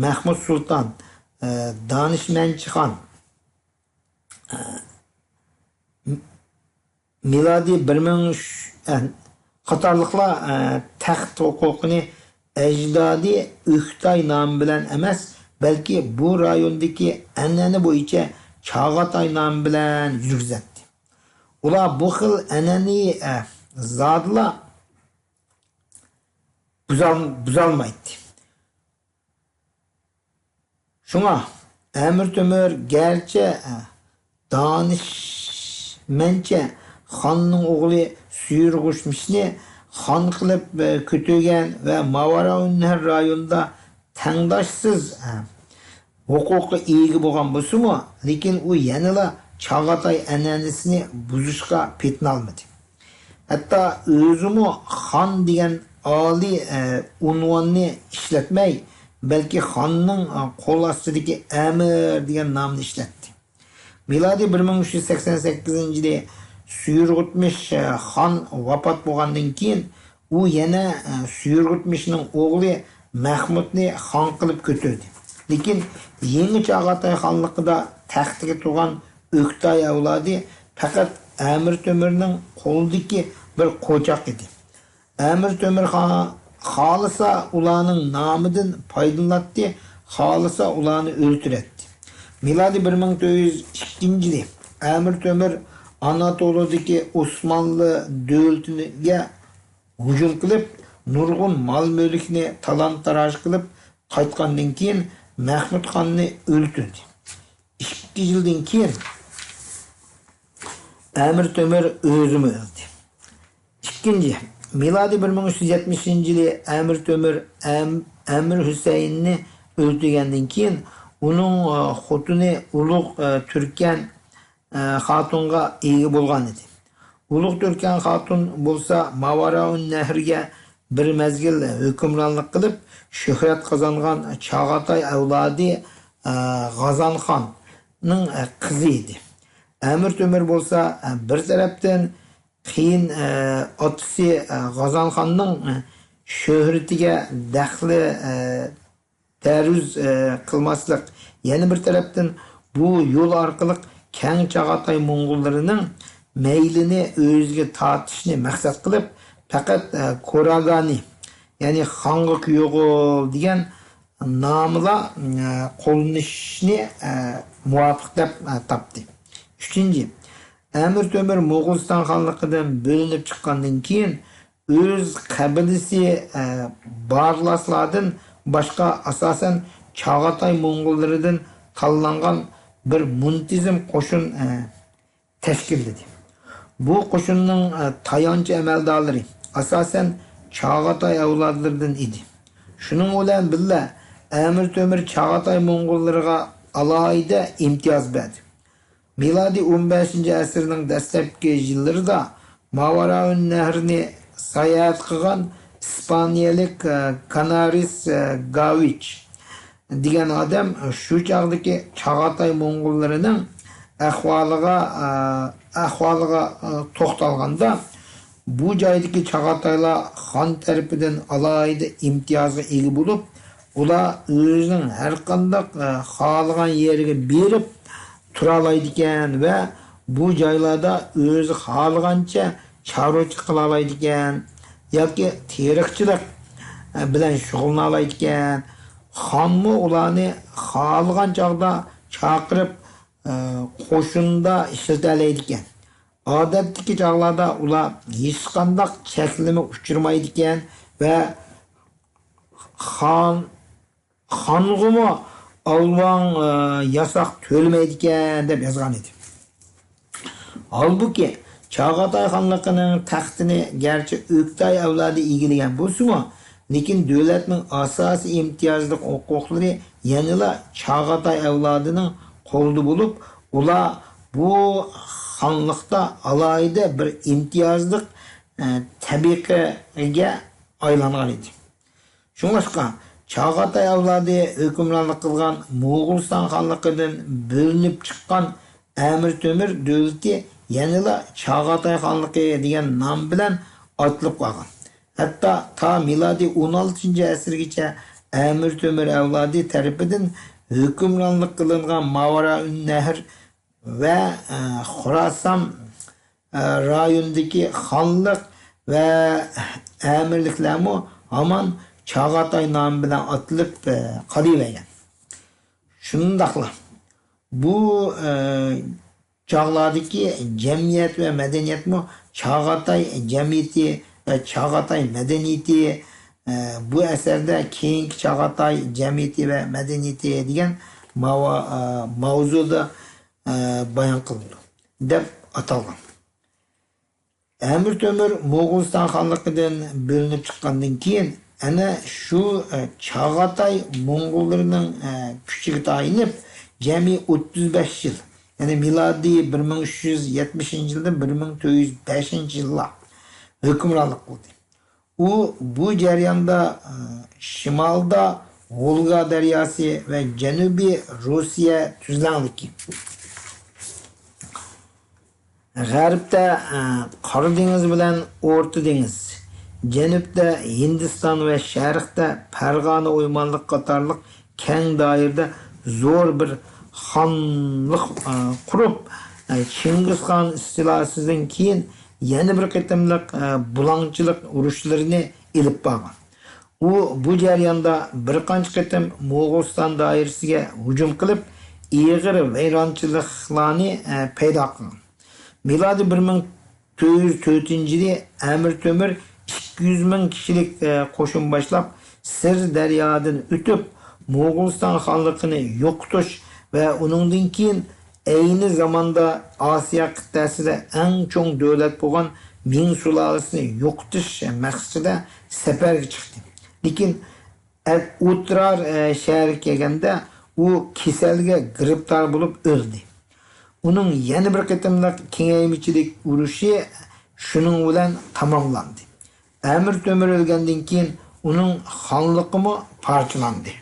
مەھمۇد سۇلتان، ئە، دانىشمەنچى خان، ئە، مىلادىي بىر مىڭ ئۈچ، ئە، قاتارلىقلار، ئە، تەخت ھوقۇقىنى ئەجدادى ئۆكتاي نامى بىلەن ئەمەس، بەلكى بۇ رايوندىكى ئەنئەنە بويىچە چاغاتاي نامى بىلەن يۈرگۈزەتتى. ئۇلار بۇ خىل ئەنئەنىنى، ئە، زادىلا بۇزال-، بۇزالمايتتى. شۇڭا ئەمىر تۆمۈر گەرچە دانىشمەنچە خاننىڭ ئوغلى سۇيۇرغۇشمىشنى خان قىلىپ كۆتۈرگەن ۋە ماۋراءۇننەھر رايونىدا تەڭداشسىز ھوقۇققا ئىگە بولغان بولسىمۇ، لېكىن ئۇ يەنىلا چاغاتاي ئەنئەنىسىنى بۇزۇشقا پېتىنالمىدى. ھەتتا ئۆزىمۇ خان دېگەن ئالىي، ئە، ئۇنۋاننى ئىشلەتمەي، بەلكى خاننىڭ، ئە، قول ئاستىدىكى ئەمىر دېگەن نامنى ئىشلەتتى. مىلادىي بىر مىڭ ئۈچ يۈز سەكسەن سەككىزىنچى يىلى سۇيۇرغۇتمىش، ئە، خان ۋاپات بولغاندىن كېيىن، ئۇ يەنە، ئە، سۇيۇرغۇتمىشنىڭ ئوغلى مەخمۇتنى خان قىلىپ كۆتۈردى. لېكىن يېڭى چاغاتاي خانلىقىدا تەختىگە تۇرغان ئۆكتاي ئەۋلادى پەقەت ئەمىر تۆمۈرنىڭ قولىدىكى بىر قوچاق ئىدى. ئەمىر تۆمۈر خا-، خالىسا ئۇلارنىڭ نامىدىن پايدىلىناتتى، خالىسا ئۇلارنى ئۆلتۈرەتتى. مىلادىي بىر مىڭ تۆت يۈز ئىككىنچى يىلى ئەمىر تۆمۈر ئاناتولىدىكى ئوسمانلى دۆلىتىگە ھۇجۇم قىلىپ، نۇرغۇن مال-مۈلۈكنى تالان-تاراج قىلىپ قايتقاندىن كېيىن، مەخمۇت خاننى ئۆلتۈردى. ئىككى يىلدىن كېيىن ئەمىر تۆمۈر ئۆزىمۇ ئۆلدى. ئىككىنچى، مىلادىي بىر مىڭ ئۈچ يۈز يەتمىشىنچى يىلى ئەمىر تۆمۈر ئەم-، ئەمىر ھۈسەيىننى ئۆلتۈرگەندىن كېيىن، ئۇنىڭ، ئە، خوتۇنى ئۇلۇغ، ئە، تۈركەن، ئە، خاتۇنغا ئىگە بولغان ئىدى. ئۇلۇغ تۈركەن خاتۇن بولسا ماۋراءۇن نەھرگە بىر مەزگىل ھۆكۈمرانلىق قىلىپ، شۆھرەت قازانغان چاغاتاي ئەۋلادى، ئە، غازانخاننىڭ، ئە، قىزى ئىدى. ئەمىر تۆمۈر بولسا، ئە، بىر تەرەپتىن قېيىن، ئە، ئاتىسى، ئە، غازانخاننىڭ، ئە، شۆھرىتىگە دەخلى، ئە، تەرۇز، ئە، قىلماسلىق، يەنە بىر تەرەپتىن بۇ يول ئارقىلىق كەڭ چاغاتاي موڭغۇللىرىنىڭ مەيلىنى ئۆزىگە تارتىشنى مەقسەت قىلىپ، پەقەت، ئە، كوراگانى، يەنى خانغا كۈيغۇل دېگەن نامىلا، ئە، قوللىنىشنى، ئە، مۇۋاپىق دەپ، ئە، تاپتى. ئۈچىنچى، ئەمىر تۆمۈر موغۇلىستان خانلىقىدىن بۆلۈنۈپ چىققاندىن كېيىن، ئۆز قەبىلىسى، ئە، بارلاسلاردىن باشقا، ئاساسەن، چاغاتاي موڭغۇللىرىدىن تاللانغان بىر مۇنتىزىم قوشۇن، ئە، تەشكىللىدى. بۇ قوشۇننىڭ، ئە، تايانچ ئەمەلدارلىرى، ئاساسەن، چاغاتاي ئەۋلادلىرىدىن ئىدى. شۇنىڭ بىلەن بىللە، ئەمىر تۆمۈر چاغاتاي موڭغۇللىرىغا ئالاھىدە ئىمتىياز بەردى. مىلادىي ئون بەشىنچى ئەسىرنىڭ دەسلەپكى يىللىرىدا ماۋاراۋۇن نەھرنى ساياھەت قىلغان ئىسپانىيەلىك، ئە، كانارىس، ئە، گاۋىچ دېگەن ئادەم شۇ چاغدىكى چاغاتاي موڭغۇللىرىنىڭ ئەھۋالىغا، ئە، ئەھۋالىغا، ئە، توختالغاندا، بۇ جايدىكى چاغاتايلار خان تەرىپىدىن ئالاھىدە ئىمتىيازغا ئىگە بولۇپ، ئۇلار ئۆزىنىڭ ھەرقانداق، ئە، خالىغان يېرىگە بېرىپ تۇرالايدىكەن ۋە بۇ جايلاردا ئۆزى خالىغانچە چارۋىچىلىق قىلالايدىكەن ياكى تېرىقچىلىق، ئە، بىلەن شۇغۇللىنالايدىكەن. خانمۇ ئۇلارنى خالىغان چاغدا چاقىرىپ، ئە، قوشۇندا ئىشلىتەلەيدىكەن. ئادەتتىكى چاغلاردا ئۇلار ھېچقانداق چەكلىمە ئۇچرىمايدىكەن ۋە خان، خانغىمۇ ئالۋاڭ، ئە، ياساق تۆلىمەيدىكەن، دەپ يازغان ئىدى. ھالبۇكى، چاغاتاي خانلىقىنىڭ تەختىنى گەرچە ئۆكتاي ئەۋلادى ئىگىلىگەن بولسىمۇ، لېكىن دۆلەتنىڭ ئاساسىي ئىمتىيازلىق ھوقۇقلىرى يەنىلا چاغاتاي ئەۋلادىنىڭ قولىدا بولۇپ، ئۇلار بۇ خانلىقتا ئالاھىدە بىر ئىمتىيازلىق، ئە، تەبىقىگە ئايلانغان ئىدى. شۇڭلاشقا، چاغاتاي ئەۋلادى ھۆكۈمرانلىق قىلغان موغۇلىستان خانلىقىدىن بۆلۈنۈپ چىققان ئەمىر تۆمۈر دۆلىتى يەنىلا چاغاتاي خانلىقى دېگەن نام بىلەن ئاتىلىپ قالغان. ھەتتا تا مىلادىي ئون ئالتىنچى ئەسىرگىچە ئەمىر تۆمۈر ئەۋلادى تەرىپىدىن ھۆكۈمرانلىق قىلىنغان ماۋراءۇن نەھر ۋە، ئە، خوراسان، ئە، رايونىدىكى خانلىق ۋە ئەمىرلىكلەرمۇ ھامان چاغاتاي نامى بىلەن ئاتىلىپ، ئە، قېلىۋەرگەن. شۇنداقلا بۇ، ئە، چاغلاردىكى جەمئىيەت ۋە مەدەنىيەتمۇ چاغاتاي جەمئىيىتى ۋە چاغاتاي مەدەنىيىتى، ئە، بۇ ئەسەردە كېيىنكى چاغاتاي جەمئىيىتى ۋە مەدەنىيىتى دېگەن ماۋا-، ئە، ماۋزۇدا، ئە، بايان قىلىنىدۇ، دەپ ئاتالغان. ئەمىر تۆمۈر موغۇلىستان خانلىقىدىن بۆلۈنۈپ چىققاندىن كېيىن، ئەنە شۇ، ئە، چاغاتاي موڭغۇللىرىنىڭ، ئە، كۈچىگە تايىنىپ، جەمئىي ئوتتۇز بەش يىل، يەنى مىلادىي بىر مىڭ ئۈچ يۈز يەتمىشىنچى يىلدىن بىر مىڭ تۆت يۈز بەشىنچى يىللار ھۆكۈمرانلىق قىلدى. ئۇ بۇ جەرياندا، ئە، شىمالدا ۋولگا دەرياسى ۋە جەنۇبىي روسىيە تۈزلەڭلىكى، غەربتە، ئە، قارا دېڭىز بىلەن ئورتا دېڭىز، جەنۇبتە ھىندىستان ۋە شەرقتە پەرغانە ئويمانلىقى قاتارلىق كەڭ دائىرىدە زور بىر خانلىق، ئە، قۇرۇپ، ئە، چىڭگىزخان سىلسىلىسىدىن كېيىن يەنە بىر قېتىملىق، ئە، بۇلاڭچىلىق ئۇرۇشلىرىنى ئېلىپ بارغان. ئۇ بۇ جەرياندا بىر قانچە قېتىم موغۇلىستان دائىرىسىگە ھۇجۇم قىلىپ، ئېغىر ۋەيرانچىلىقلارنى، ئە، پەيدا قىلغان. مىلادىي بىر مىڭ تۆت يۈز تۆتىنچى يىلى ئەمىر تۆمۈر ئىككى يۈز مىڭ كىشىلىك، ئە، قوشۇن باشلاپ، سىر دەريادىن ئۆتۈپ، موغۇلىستان خانلىقىنى يوقىتىش ۋە ئۇنىڭدىن كېيىن ئەينى زاماندا ئاسىيا قىتئەسىدە ئەڭ چوڭ دۆلەت بولغان مىڭ سۇلالىسىنى يوقىتىش مەقسىتىدە سەپەرگە چىقتى. لېكىن ئوترار، ئە، شەھىرىگە كەلگەندە، ئۇ كېسەلگە گىرىپتار بولۇپ ئۆلدى. ئۇنىڭ يەنە بىر قېتىملىق كېڭەيمىچىلىك ئۇرۇشى شۇنىڭ بىلەن تاماملاندى. ئەمىر تۆمۈر ئۆلگەندىن كېيىن ئۇنىڭ خانلىقىمۇ پارچىلاندى.